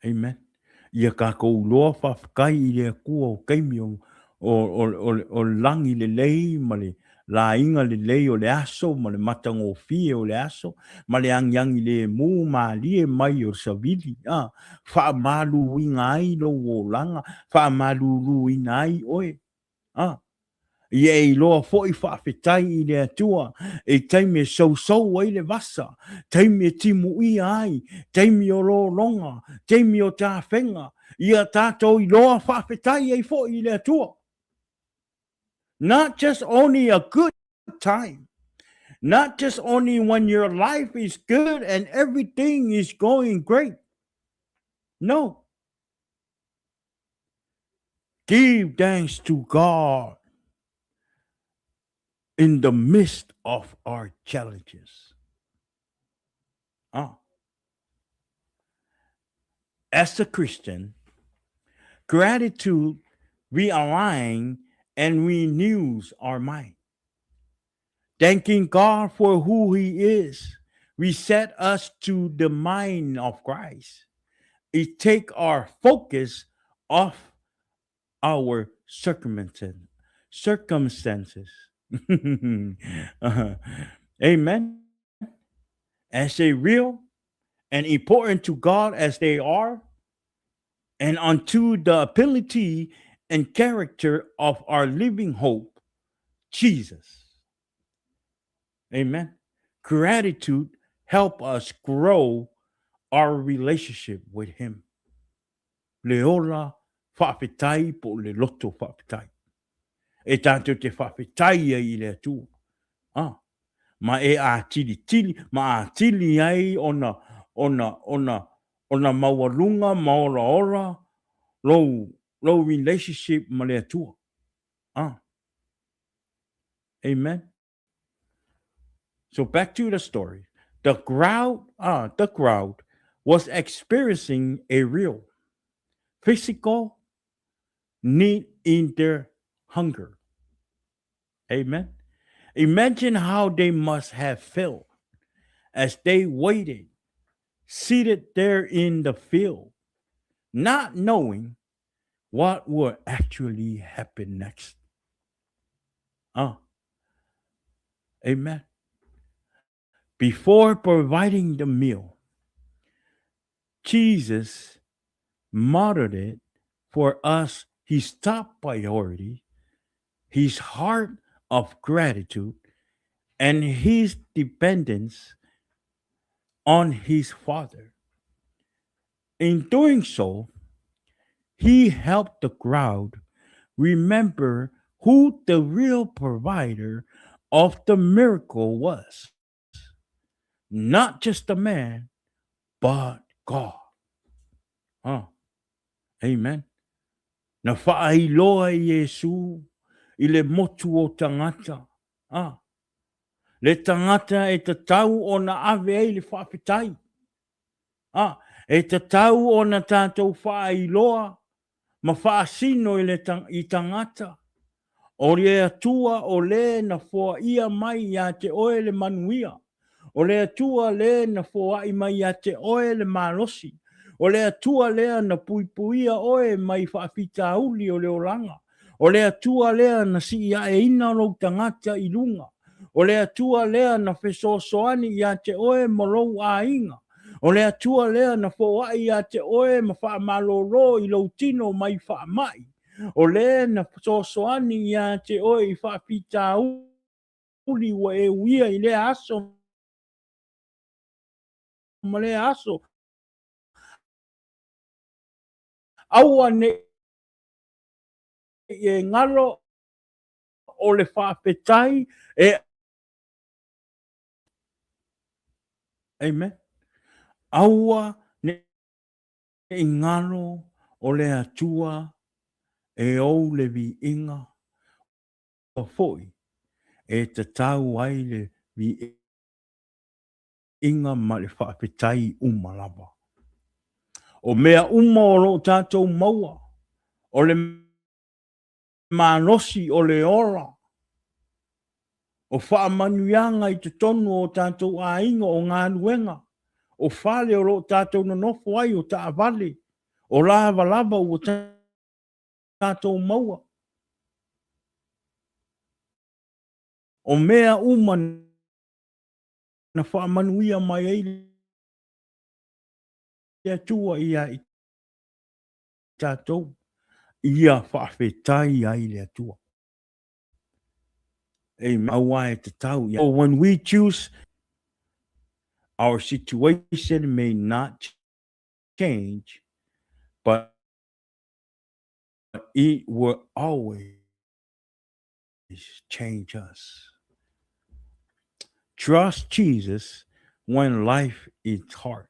Amen. Ia tatou iloa faafetai i le Atua o taimi o, o, o, o, o le lagi lelei ma le laiga lelei o le aso ma le matagofie o le aso ma le agiagi lemu malie mai o le savili, a, faamaluina ai lou olaga, faamaluluina ai oe, a. Ia e iloa foi faafetai i le Atua i taimi e sousou ai le vasa, taimi e timuia ai, taimi o lologa, taimi o tafega, ia tatou iloa faafetai ai foi i le Atua. Not just only a good time, not just only when your life is good and everything is going great. No. Give thanks to God in the midst of our challenges. Ah. As a Christian, gratitude realigns and renews our mind. Thanking God for who He is, reset us to the mind of Christ. It take our focus off our circumstances. Circumstances. Amen. As they real and important to God as they are, and unto the ability and character of our living hope, Jesus. Amen. Gratitude help us grow our relationship with him. Le ola faafetai po o le loto faafetai. E tātou te faafetai ai i le Atua. Ah, ma e ātilitili, ma ātili ai ona, ona, ona, ona maualuga ma olaola lou, lou relationship ma le Atua. Ah. Amen. So back to the story. The crowd, the crowd was experiencing a real physical need in their hunger. Amen. Imagine how they must have felt as they waited, seated there in the field, not knowing what would actually happen next. Amen. Before providing the meal, Jesus modeled it for us his top priority, his heart of gratitude, and his dependence on his Father. In doing so, he helped the crowd remember who the real provider of the miracle was. Not just the man, but God. Huh. Amen. Na faailoa e Iesu i le motu o tagata, a, le tagata e tatau ona ave ai le faafetai. A, e tatau ona tatou faailoa ma faasino i le i tagata, o le Atua o le na foaia mai ia te oe le manuia, o le Atua le na foai mai ia te oe le malosi, o le Atua lea na puipuia oe mai faafitauli o le olaga, o le Atua lea na siiaeina lou tagata i luga, O le Atua lea na fesoasoani ia te oe ma lou aiga. O le Atua lea na foai ia te oe ma faamalolo i lou tino mai faamai. O le na fesoasoani ia te oe i faafitauli ua e uia i lea aso ma lea aso. Aua ne i e galo o le faafetai e Amen. Aua ne i galo o le Atua e ou le viiga foi e tatau ai le viiga ma le faafetai uma lava. O mea uma o lo o tatou maua, o le malosi, o le ola, o faamanuiaga i totonu o tatou aiga, o galuega, o fale o lo o tatou nonofo ai, o taavale, o lavalava ua tatou maua. O mea uma na faamanuia mai ai le Atua ia i tatou, ia faafetai ai le Atua. Amen. Aua e tatau ia. When we choose, our situation may not change, but it will always change us. Trust Jesus when life is hard.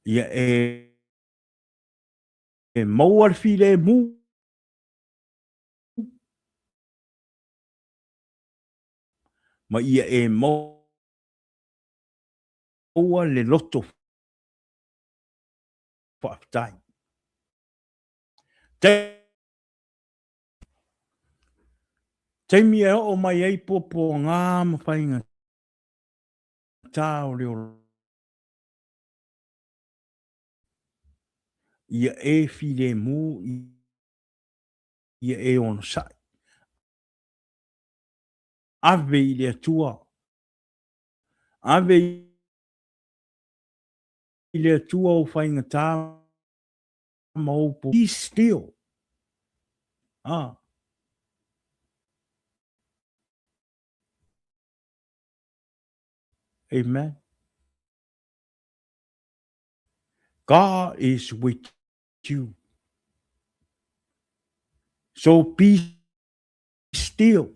Ia e maua le filemu ma ia e maua le loto faafetai. Taimi e oo mai ai puapuaga ma faigata o le ola, ia e filemu, ia e onosai. Ave i le Atua, ave i le Atua ou faigata ma ou po. Be still. Ah. Amen. God is with you. So be still.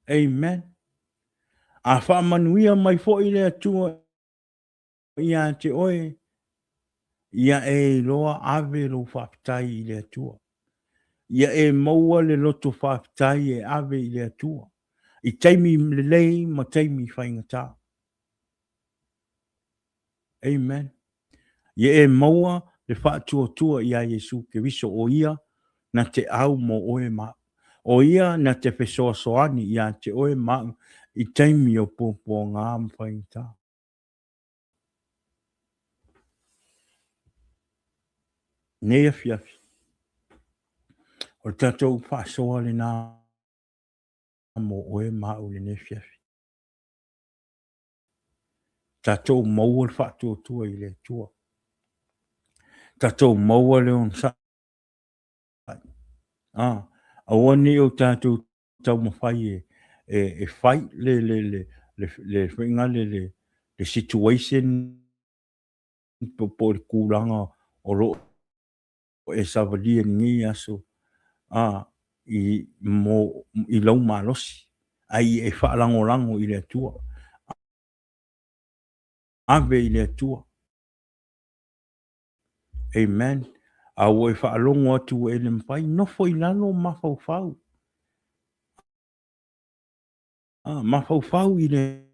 Amen. A faamanuia mai foi le Atua ia te oe, ia e iloa ave lou faafetai i le Atua. Ia e maua le loto faafetai e ave i le Atua, i taimi lelei ma taimi faigata. Amen. Ia e maua le faatuatua iā Iesu Keriso, o Ia na te au mō oe ma au. O Ia na te fesoasoani iā te oe ma au i taimi o puapuagā ma faigata. Nei afiafi, o le tatou faasoa lenā mō oe ma au lenei afiafi. Tatou maua le faatuatua i le Atua. Tatou maua le onosai. Ah, aua ne i o tatou taumafai e, e, e fight le, le, le, le, le, le, le, le, le situation po, po o le tulaga o lo o e savalia i lenei aso a, i, mo, i lou malosi, a ia e faalagolago i le Atua. Ave i le Atua. Amen. A ua e faalogo atu ua e le mafai, nofo i lalo mafaufau. Ah, mafaufau i le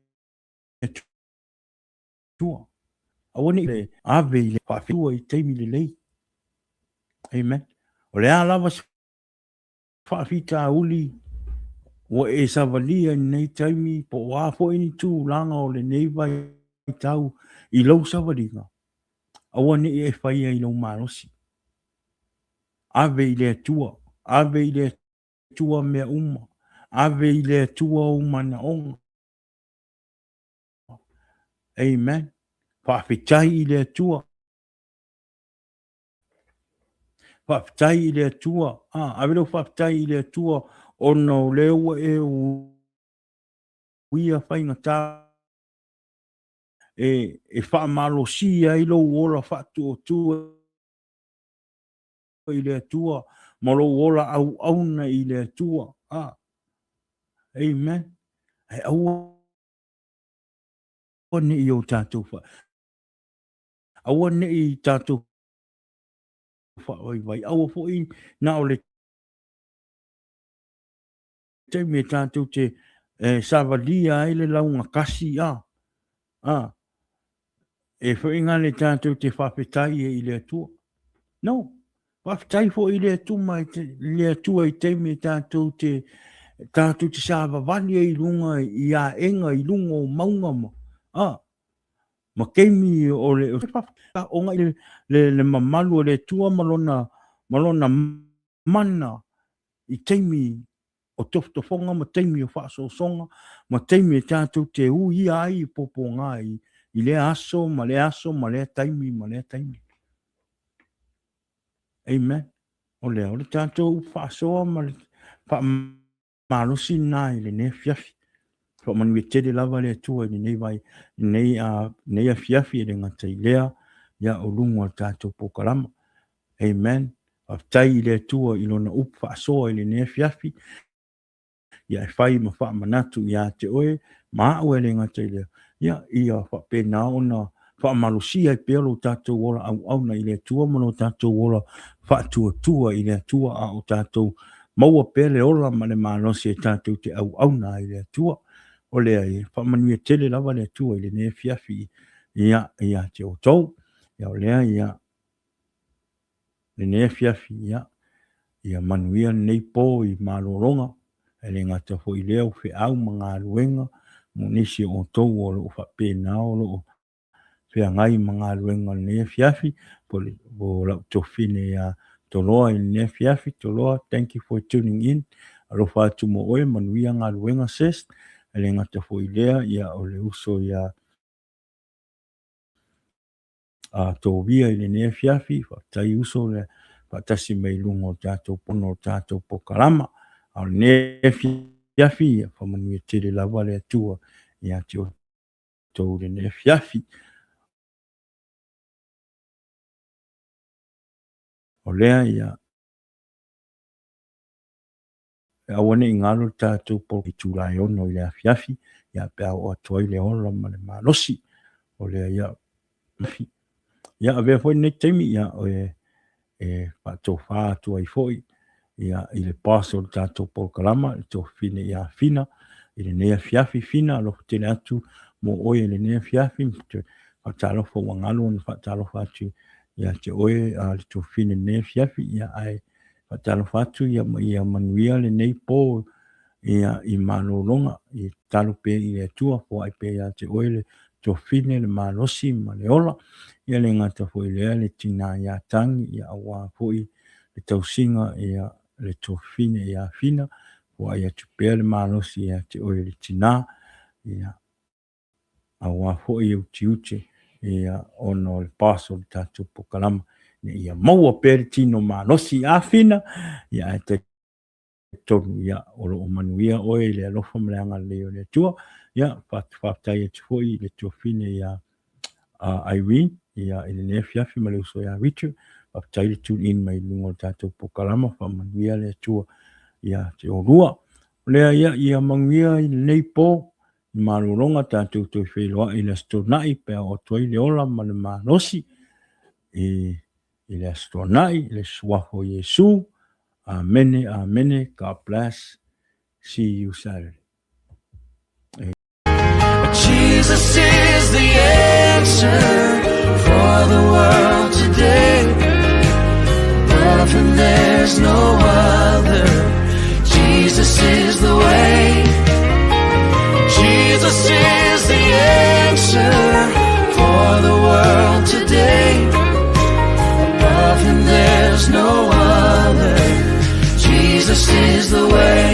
Atua. Aua ne i ave i le faafetua i taimi lelei. Amen. O le a lava se faafitauli ua e savalia i lenei taimi, po o a foi ni tulaga o lenei vaitau i lou savaliga, aua ne i e faia i lou malosi. Ave i le Atua, ave i le Atua mea uma, ave i le Atua ou manaoga. Amen. Faafetai i le Atua. Faafetai i le Atua. Ah, ave lou faafetai i le Atua ona o lea ua e uia faigata. e, e faamalosia ai lou ola faatuatua i le Atua ma lou ola auauna i le Atua. Ah. Amen. Ae aua ne i o tatou fa aua ne i tatou faavaivai, aua foi na o le taimi e tatou te e, savalia ai le laugatasi a a e foi ngale tatou te faafetai ai i le Atua. No, faafetai foi i le Atua i te, le Atua i taimi e tatou te tatou te savavali ai i luga i aega i luga o mauga ma a ma taimi o le ona i le, le, le mamalu o le Atua ma lona ma lona mana i taimi o tofotofoga ma taimi o faasoasoga ma taimi e tatou te uia ai i pōpōgā i, i lea aso ma lea aso ma lea taimi ma lea taimi. Amen. O lea, o le tatou faasoa ma le faamalosi lena i lenei afiafi. Faamanuia tele lava le Atua i lenei vai, lenei, uh, lenei afiafi e le gata i lea, ia o luga o le tatou polokalama. Amen. Faafetai i le Atua i lona upu faasoa i lenei afiafi, ia e fai ma faamanatu ia te oe ma au e le gata i lea, ia, ia faapena ona faamalosia ai pea lo tatou ola auauna i le Atua ma lo tatou ola faatuatua i le Atua, a o tatou maua pea le ola ma le malosi e tatou te auauna ai i le Atua. O lea e faamanuia tele lava le Atua i lenei afiafi ia, ia te outou. Ia o lea ia lenei afiafi, ia, ia manuia lenei po i malologa, e le gata foi i lea o feau ma galuega mo nisi o outou o lo o faapena o lo o feagai ma galuega o lenei afiafi, po o lau tofine ia Toloa i lenei afiafi. Toloa, thank you for tuning in. Alofa atu mo oe, manuia galuega sis. E le gata foi i lea, ia o le uso ia a Tovia i lenei afiafi, faafetai uso le faatasi mai i luga o tatou pono o tatou polokalama. A o lenei afiafi, ia faamanuia tele lava le Atua ia te outou i lenei afiafi. O lea ia aua ne i galo le tatou po itula e 6 i le afiafi, ia pe a oo atu ai le ola ma le malosi. O lea ia ia avea foi lenei taimi ia e, e faatofa atu ai foi ia i le boss o le tatou polokalama, le tofine ia Fina i lenei afiafi. Fina, alofa tele atu mo oe i lenei afiafi. Faatalofa ua galo ona faatalofa atu ia te oe a le tofine i lenei afiafi, ia ae faatalofa atu ia, ia manuia lenei po ia i malologa, i tatalo pea i le Atua, foai pea ia te oe le tofine, le malosi ma le ola. Ia le gata foi lea le tina ia Tagi, ia aua foi le tausiga ia le tofine ia Fina, foai atu pea le malosi ia te oe le tina, ia aua foi e utiuti ia ona o le paso o le tatou polokalama, ina ia maua pea le tino malosi ia Fina, ia ae talitonu ia o lo o manuia oe i le alofa ma le agalelei o le Atua. Ia faafetai atu foi i le tuafine ia Irene ia i lenei afiafi ma le uso ia Richard. Faafetai le tune in mai luga o le tatou polokalama, faamanuia le Atua ia te oulua. O lea ia, ia manuia i lenei po i malologa tatou toe feiloai i le Aso Toonai pe a oo atu ai le ola ma le malosi i, i le Aso Toonai, i le suafa o Iesu. Amene, amene. God bless. See you Saturday. Jesus is the answer for the world today. Above him there's no other. Jesus is the way. Jesus is the answer for the world today. Above him there's no other. Jesus is the way.